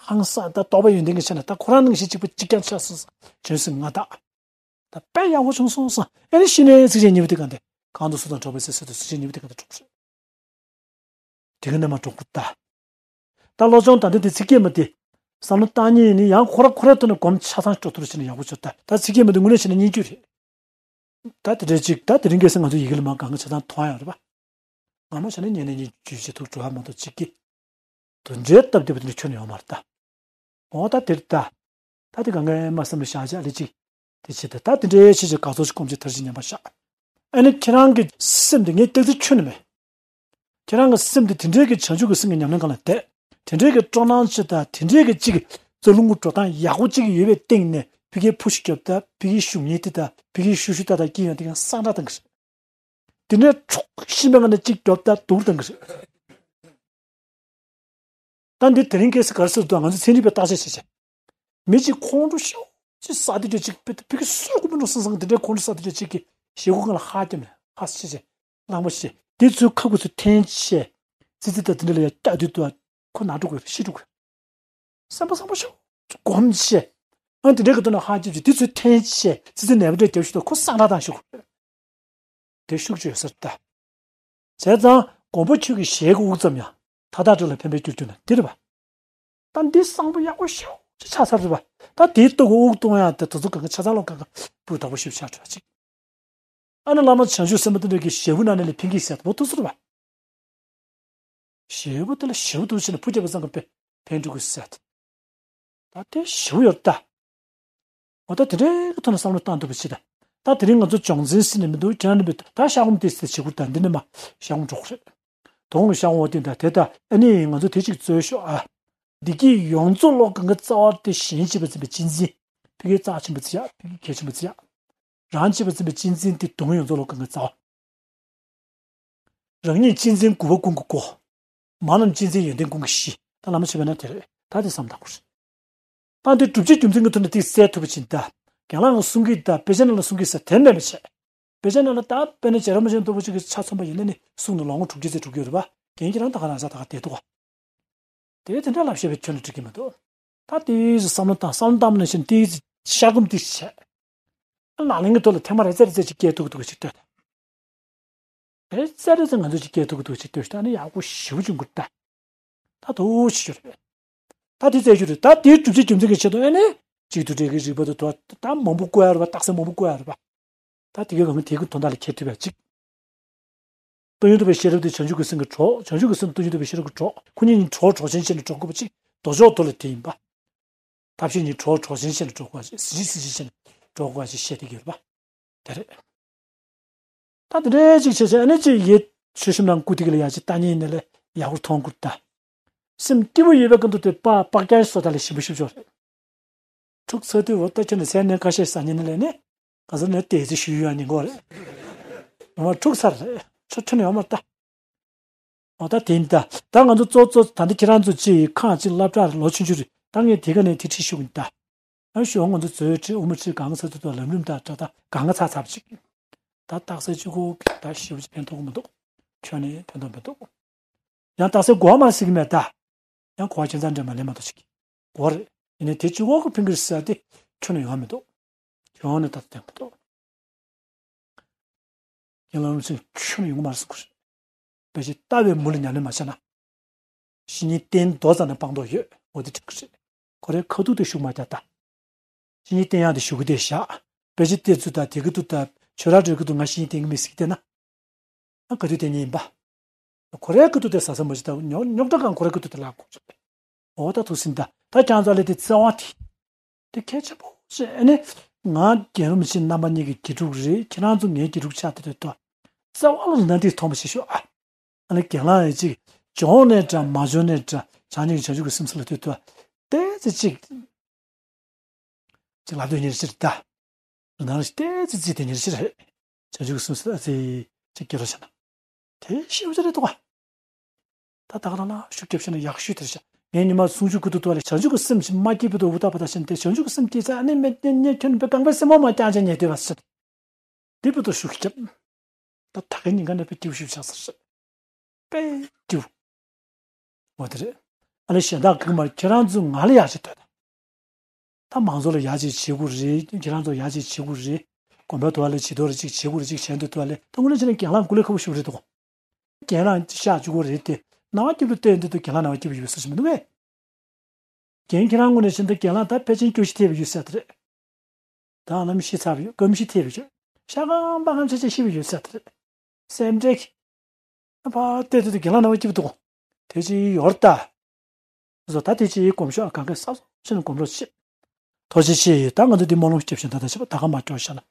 ཧང་སང་ད་རྟོགས་པ་ཡོན་ཏན་གྱི་ཆ་ནས་ད་ཁོ་རང་ནང་བཞིན་གཅིག་པ་གཅིག་རྐྱང་ཆགས་སོང་བསམ་བྱོན་སོང་ང་ད། ད་དཔེ་ཡག་པོ་བྱུང་སོང་བསམ་ཨེ་ནི་ཤི་ནས་ཚིགས་བཅད་གཉིས་པ་དེ་གང་དེ་གང་དུ་སུ་དང་འགྲོགས་པའི་ཚེ་སུ་དང་ཚིགས་བཅད་གཉིས་པ་དེ་གང་དེ་གྲོགས་རེད། དེ་ག་ནས་མ་གྲོགས་པོ་ལྟ། ད་བློ་སྦྱོང་ད་འདི་དེ་ཚིག་བརྒྱད་མ་དེ། བསམ་བློ་བཏང་ཉིན་ནི་ཡང་ཁོ་ར་ཁོ་རའི་ཐོག་ནས་སྒོམ་ཆ་ཚང་སྤྲོ་ཐུར་བྱས་ནས་ཡག་པོ་བྱོས་ད། ད་ཚིག་བརྒྱད་མ་དེ་དངོས་གནས་བྱས་ན་སྙན་བརྒྱུད་རེད། ད་དེ་འདྲའི་ཅིག་ད་དེ་རིང་ཁ་སང་ང་ཚོ་ཡི་གེ་ལ་མ་གང་ག་ཆ་ཚང་མཐོང་ཡག་རེད་པ། ངོ་མ་བྱས་ན་ཉན་ནས་སྙན་བརྒྱུད་བྱེད་ཐུབ་འགྲོ་ཡག་མ་གཏོགས་ཅིག་གི། དོན་འབྲེལ་སྟབས་བདེ་པོ་དེ་འདྲ་ཁྱོན་ནས་ཡོད་མ་རེད་ད། འོ་ད་དེར་ལྟ། ད་དེ་གང་ག་མ་བསམ་བློ་བཞག་བྱས་ལས་ཅིག་དེ་བྱེད་ད་ད་དེ་འདྲའི་ཆེ་ཆེ་དགའ་ཚོར་ཞིག་སྐོམ་ཆེ་ཐར་ཞིག་ཉན་པ་ཤག་ཨ་ནི་ཁྱེད་རང་གི་སེམས་དེ་ངས་སྐྱག་རྫུན་ཁྱོན་ནས་མེད། ཁྱེད་རང་གི་སེམས་དེ་དེ་འདྲའི་གི་བྱང་ཆུབ་ཀྱི་སེམས་ཀྱི་ཉམས་ལེན་སྒང་ལ་བསྡད། དེ་འདྲའི་གི་སྤྲོ་སྣང་ཆེ་ད་དེ་འདྲའི་གི་གཅིག་གི་རྩ་རླུང་གི་འགྲོ་སྟངས་ཡག་པོ་གཅིག་གི་ཡོད་པའི་སྟེང་ནས་ཕ་གིའི་ཕུ་ཤུ་རྒྱོབ་ད་ཕ་གིའི་ཤུ་ཉེ་དེ་ད་ཕ་གིའི་ཤུ་ཤུ་ད་ད་སྐྱིད་ཡོང་དེ་གང་སང་དྲག་བཏང་གི་རེད། དེ་ནས་འཁྲུག་ཤི་མེད་ང་ནས་གཅིག་རྒྱོབ་ད་སྡུག་བཏང་གི་རེད། ད་འདི་དེ་རིང་ཁ་སང་ག་རེ་ཟེར་འདུག་ང་ཚོ་ཚན་རིག་པས་བརྟག་དཔྱད་བྱས་བྱས། མི་གཅིག་ཁོང་ཁྲོ་ཤོར་ཅིག་ཟ་དེ་འདྲ་ཅིག་ཕི་ཕི་གི་སུ་གོ་མི་འགྲོ་སང་སང་དེ་འདྲའི་ཁོང་ཁྲོ་ཟ་དེ་འདྲ་ཅིག་གི་ཞེ་གོ་གང་ལ་ཧ་ཀྱམ་ནས་ཧ་སི་བྱས་བྱས་ལངས་པ་བྱས་དེ་ཚོའི་ཁ་ཁུ་ཚོ་འཐེན་བྱས་ཙི་ཙི་ད་དེ་འདྲ་ལ་ཡ་སྐྱག་དུས་དུ་ཁོ་ན་འགྲོ་དགོས་ཤི་འགྲོ་དགོས། སེམས་པ་བཟང་པོ་ཤོག་སྒོམ་བྱས། ཨ་དེ་འདྲའི་གི་དོན་ལ་ཧ་ཀྱམ་བྱས་དེ་ཚོའི་འཐེན་བྱས་ཙི་ཙི་ནས་པ་འདྲ་རྒྱབ་ཤི་ད་ཁོ་སང་ར་དང་ཤོག་དེ་ཤུགས་ཆེ་ཡོད་ས་རེད་ད། བྱས་ཙང་མགོན་པོ་ཁྱོད་ཀྱི་ཞལ་གྱི་དབུགས་ཙམ་ཡང་མཐའ་དག་དགྲ་ལ་ཕན་པའི་རྒྱུར་གྱུར་ན་འདི་རེད་པ། ད་འདི་བཟང་པོ་ཡག་པོ་ཞེ་པོ་ཅིག་ཆགས་ཚར་རེད་པ། ད་དེའི་སྟོབས་ཀྱི་དབུགས་གཏོང་ཡག་དེ་དེ་ཚོ་གང་ག་ཆ་ཚང་ལོ་གང་ག་སྤུས་དག་པོ་ཞིག་ཆགས་འགྲོ་ཅིག་ཨ་ནི་བླ་མ་བྱང་ཆུབ་སེམས་དཔའ་དེ་འདྲ་གི་ཞལ་དབུགས་ནང་ནས་ལས་ཕན་གྱི་ཟེར་བོ་ཐུག་ཚར་རེད་པ། ཞལ་དབུགས་དེ་ལ་ཞལ་དབུགས་འདུག་བྱས་ནས་ཕུ་རྒྱབ་པ་ཙམ་གྱིས་ཕན་འགྲོ་གི་ཟེར། ད་དེ་ཞིབ་ཡོད་ད། འོ་ད་དེ་འདྲའི་གི་ཐོག་ནས་བསམ་བློ་བཏང་ཐུབ་པ་བྱེད་ད། ད་དེ་རིང་ང་ཚོ་སྦྱོང་ཚན་ཟེར་ནས་མི་འདུག་ཁྱེད་རང་ནས་མི་འདུག་ད་ཤ་སྒོམ་དེ་ཟེར་བྱེད་དགོས་ད། འདི་ནས་མ་ཤ་སྒོམ་འགྲོ་གི་རེད། དོང་ལ་ཤ་སྒོམ་བ་དེ་ད་དེ་ད་ཨ་ནི་ང་ཚོ་དེ་གཅིག་རྩོད་ཤོག་ཨ། བདེ་སྐྱིད་ཡོངས་རྫོགས་བློ་གང་གི་རྩ་བ་དེ་གཞན་གཅེས་པར་འཛིན་པའི་གཅེས་འཛིན། ཕ་གིའི་རྩ་ཆེན་པོ་བརྩི་ཡག་ཕ་གིའི་གལ་ཆེན་པོ་བརྩི་ཡག་རང་གཅེས་པར་འཛིན་པའི་གཅེས་འཛིན་དེ་དོན་ཡོངས་རྫོགས་བློ་གང་གི་རྩ་བ། རང་ཉིད་གཅེས་འཛིན་དགུ་པ་ཀུན་གྱི་སྒོ། མ་རྣམས་གཅེས་འཛིན་ཡོན་ཏན་ཀུན་གྱི་གཞི། ད་བླ་མ་མཆོད་པའི་ནང་དེ་རེད། ད་དེ་བསམ་བཏང་དགོས་རེད། ད་འདི་སྒྲུབ་བྱེད་རྒྱུ་མཚན་གྱི་ཐོག་ནས་དེ་གསལ་ཐུབ་པ་ཕྱིན་ད། རྒན་ལགས་ཀྱིས་གསུང་གི་ད་དཔེ་ཆ་ནང་ལ་གསུང་གི་ཟེར་དེ་མེད་པ་བྱས། དཔེ་ཆ་ནང་ལ་ད་དཔེར་ན་རྗེ་རིན་པོ་ཆེ་མདོ་སྡེ་པོ་ཅིག་གི་ཆ་མཚོན་པ་ཡིན་ན་ནི་གསུང་ནས་ལོ་ངོ་དྲུག་ཅུ་ཙམ་འགྲོ་གི་ཡོད་རེད་པ། རྒན་ཁྱེད་རང་ད་ག་རང་ས་ད་ག་བསྡད་འདུག་ག་དེ་དེ་འདྲ་ལབ་བཤད་པའི་ཁྱོན་ནས་འགྲིག་གི་མི་འདུག་ད་དེའི་བསམ་བློ་བཏང་བསམ་བློ་བཏང་ནས་བཞིན་དེའི་ཤ་སྒོམ་དེ་བྱས། ལག་ལེན་གྱི་ཐོག་ལ་ཐེངས་མ་རེ་ཙམ་རེ་ཙམ་ཅིག་སྐྱེལ་ཐུབ་ཐུབ་ཅིག་ལྟོས་དང་། རེ་ཙམ་རེ་ཙམ་ང་ཚོ་ཅིག་སྐྱེལ་ཐུབ་ཐུབ་ཅིག་ལྟོས་ཤིག་ད་ནི་ཡག་པོ་ཞེ་པོ་བྱུང་གི་རེད་ད། ད་དུ་ཞིག་ཞུ་རེད། ད་དེ་རྩད་ཞུ་རེད། ད་དེའི་སྒྲུབ་བྱེད་རྒྱུ་མཚན་གྱི་ཆེད་དུ་ཨ་ནི་གཅིག་ཏུ་འབྲེལ་གྱི་རིགས་པ་དུ་དོ་ད་མང་པོ་བཀོད་ཡ་རེད་པ། རྟགས་གསལ་མང་པོ་བཀོད་ཡ་རེད་པ། ད་དེ་གའི་གང་དེའི་དོན་དག་ལ་ཁྱེད་ཐུབ་ཡ་གཅིག་སྟོང་ཉིད་རྟོགས་པའི་ཤེས་རབ་དེ་བྱང་ཆུབ་ཀྱི་སེམས་ཀྱི་གྲོགས། བྱང་ཆུབ་ཀྱི་སེམས་སྟོང་ཉིད་རྟོགས་པའི་ཤེས་རབ་ཀྱི་གྲོགས། ཁོ་གཉིས་གཉིས་གྲོགས་གྲོགས་ཆེན་བྱས་ནས་འགྲོ་དགོས་པ་ཅིག་དོ་ཅོག་དོ་ལ་དེ་ཡིན་པ། ཐབས་ཤེས་གཉིས་གྲོགས་གྲོགས་ཆེན་བྱས་ནས་འགྲོ་དགོས་པ་ཅིག་གཟི་བརྗིད་གཟི་བརྗིད་བྱས་ནས་འགྲོ་དགོས་པ་ཅིག་བཤད་དེ་ཡོད་པ། དེ་རེད། ད་དེ་འདྲའི་ཅིག་བྱས་བྱས་ཨ་ནི་ཅིག་ཡིད་ཆོས་གཤམ་ནང་བཀུར་སྟི་གི་ལ་ཡ་ཅིག་ལྟ་ཉན་ནས་ལས་ཡག་པོ་མཐོང་དགོས་ད། སེམས་སྐྱིད་པོ་ཡོད་པའི་ཀུན་ཏུ་དེ་པ་པག་རྒྱ་སོ་ད་ལས་ཞིམ་པོ་ཞིམ་པོ་ཞིག་རེད། འཁྲུག་ཚར་དུས་འོ་ད་ཁྱོད་ནས་ཟས་ནས་ཁ་ཤས་ཟ་ཉན་ནས་ལས་ནི། ག་ཚོད་ནས་དེ་ཚེ་ཞུ་ཡོད་ཉིན་གོ་རེད། ཡོང་བ་འཁྲུག་ཚར་རེད། ཆོ་ཁྱོད་ནས་ཡོང་མ་ལྟ། འོ་ད་དེ་ཡིན་ད། ད་ང་ཚོ་གཙོ་གཙོ་ད་འདི་ཁྱེད་རང་ཚོ་ཅི་ཡི་ཁང་ཅིག་སློབ་གྲྭ་རེད། ལོ་ཆུང་ཆུང་རེད། ད་ངས་དེ་ག་ནས་དེ་ཁྲིད་ཞུ་གི་ཡིན་ད། ཨ་ཞོ་ང་ཚོ་ཚོའི་ཁྲིད་དབུ་མ་ཁྲིད་གང་ག་ཚར་ཚུལ་དུ་ལམ་རིམ་དང་འདྲ་ད་གང་ག་ཚར་ཚར་ཅིག་ད་རྟགས་གསལ་གཅིག་གོ་ད་ཞིབ་ཅིག་ཕན་ཐོགས་གི་མི་འདུག་ཁྱོད་ནས་ཕན་ཐོགས་མི་འདུག་ཡང་རྟགས་གསལ་གོ་བ་མ་ཟིག་མེད་ད། ཡང་གོ་བ་ཁྱད་མཚར་འདྲ་མ་ལེན་མ་གཏོགས་ཅིག་གོ་རེད། ཡིན་ནའི་དེ་གཅིག་གོ་གི་ཕན་གི་རེད་ཟེར་ཏེ་ཁྱོད་ནས་ཡོང་མི་འདུག་ཁྱོད་ནས་ད་ལྟ་བསྟན་མི་འདུག་རྒན་ལགས་རུ་ཚན་ཁྱོན་ནས་ཡོང་གི་མ་རེད་གསུང་གི་རེད། དཔེ་ཆ་ལྟ་བའི་མུ་ལ་ཉམས་ལེན་མ་བྱས་ན། བཤེས་གཉེན་བསྟེན་མདོ་ཙམ་ན་སྤང་མདོ་ཡོད། འོ་དེ་འགྲིག་གི་རེད། ཁོ་རའི་ཁ་ཐུག་དེ་ཞུགས་མ་རྒྱག་ད། བཤེས་གཉེན་བསྟེན་ཡག་དེ་ཞུ་གི་དེ་བཞག་དཔེ་ཆ་བལྟས་ཚུལ་དང་དེ་གི་ཐུག་ད་ཆོས་ར་འགྲོ་གི་འདུག་ང་བཤེས་གཉེན་བསྟེན་གི་མེད་ཟིག་བལྟས་ན། ང་ག་དུས་བསྟེན་ཉེན་ཡིན་པ། ཁོ་རའི་ཁ་ཐུག་དེ་ཟ་ས་མ་ཞིག་ད་རྙོག་རྙོག་དྲ་གང་ཁོ་རའི་ཁ་ཐུག་དེ་ལབ་དགོས་རེད། འོ་ད་ཐུགས་ཟིན་ད་ད་ཀྱང་ཙ་ལེ་དེ་བརྩེ་བ་དེ། དེ་གལ་ཆེན་པོ་ཞེས་ཨ་ནི། ང་རྒན་རིན་པོ་ཆེ་རྣམ་པ་གཉིས་ཀྱི་དགེ་ཕྲུག་རེད། ཁྱེད་རང་ཚོ་ངའི་དགེ་ཕྲུག་ཆགས་བསྡད་དུས་ད། རྩ་བ་ལ་ན་འདི་མཐོང་བ་ཞིག་ཤོག་ཨ། ཨ་ནི་རྒན་ལགས་ཡི་ཅིག་བྱུང་ནས་འདྲ་མ་བྱུང་ནས་འདྲ་བྱང་ཉིད་ཀྱི་བྱང་ཆུབ་ཀྱི་སེམས་ས་ལ་ལྟོས་ཏོ། ཏོག་ཙམ་ཅིག་ཅིག་ལབ་སྡོད་ཉེར་ཕྱིར་ད། རུ་ནང་ལ་ཏོག་ཙམ་བརྩིས་ཏེ་ཉེར་ཕྱིར་རེད། བྱང་ཆུབ་ཀྱི་སེམས་ས་ཨ་ཙི་ཅིག་སྐྱེ་རོགས་བྱས་ན། དེ་ཤེས་བྱ་རེད་འདུག་ག་ད་ད་ག་ལ་ལ་ཤུགས་རྒྱབ་ཤེས་ན་ཡག་ཤོས་དེར་བྱ། ངས་ཉི་མ་གསུང་ཆོས་ཀུ་ཏུ་ཏུ་ལ་བྱང་ཆུབ་ཀྱི་སེམས་ཤིག་མ་སྐྱེས་བུ་དུ་འུ་ཐག་པ་དང་ཤེས་ཏེ་བྱང་ཆུབ་ཀྱི་སེམས་སྐྱེས་ཚེ་ཨ་ནི་མེད་ཉེ་ཉེ་ཁྱོད་པའི་རྐང་པའི་སེན་མོ་མ་བརྐྱངས་ཅན་ཉེ་སྡོད་པ་ཟེར། འདི་བུ་དུ་ཤུགས་རྒྱབ། ད་ད་ག་ཉིན་ག་ནས་པའི་སྐྱིད་པོ་ཤུགས་ཆགས་ཟེར། པའི་སྐྱིད་པོ། འོ་དེ་རེད། ཨ་ནི་གཞན་དག་གིས་མ་ཁྱེད་རང་ཚོ་ང་ལ་ཡག་ཅིག་ལྟོས་དང་། ད་མང་ཚོགས་ལ་ཡག་ཅིག་བྱེད་དགོས་རེད། ཁྱེད་རང་ཚོ་ཡག་ཅིག་བྱེད་དགོས་རེད། དགོན་པའི་ཐོག་ལ་བྱི་དོར་ཅིག་བྱེད་དགོས་རེད་ཅིག་བྱས་འདུག་ཐོག་ལ་ད་དངོས་གནས་བྱས་ན་རྒན་ལགས་འགུ་ལས་ཁ་པོ་ཞུ་རེད་དོ། རྒན་ལགས་ཤག་བཅུག་གོ་རེད་དེ། ནང་པ་སྐྱིད་པོ་བལྟས་འདི་དུ་རྒན་ལགས་ནང་པ་སྐྱིད་པོ་ཡོད་ས་ཞིག་མི་འདུག་གས། རྒན་ཁྱེད་རང་ངོས་ནས་བྱས་འདི་རྒན་ལགས་ད་ཕལ་ཆེར་སྐྱོ་ཤི་ཐེབས་ཡོད་ས་དེ་རེད། ད་ལམ་ཤི་ཚར་བ་ཡོད་སྐམ་ཤི་ཐེབས་ཡོད། ཤ་སྐམ་པ་སྐམ་ཆ་ཆ་ཤི་བ་ཡོད་ས་དེ་རེད། སེམས་ཁྲལ་གྱི། ཕར་བལྟས་འདི་དུ་རྒན་ལགས་ནང་པ་སྐྱིད་པོ་འདུག་གོ། དེ་ཅི་ཡོད་ད། བཟོ་ད་དེ་ཅི་ཡི་གོམས་ཤོག་གང་ག་ས་སོ་ཕྱིན་གོམས་རོགས་བྱེད། ཐུགས་རྗེ་ཆེ། ད་ང་ཚོ་འདི་སྨོན་ལམ་སྐྱབས་ཤིང་ད་ད་བྱེད་པ་ད་ག་མ་སྐྱོར་བཞག་ན་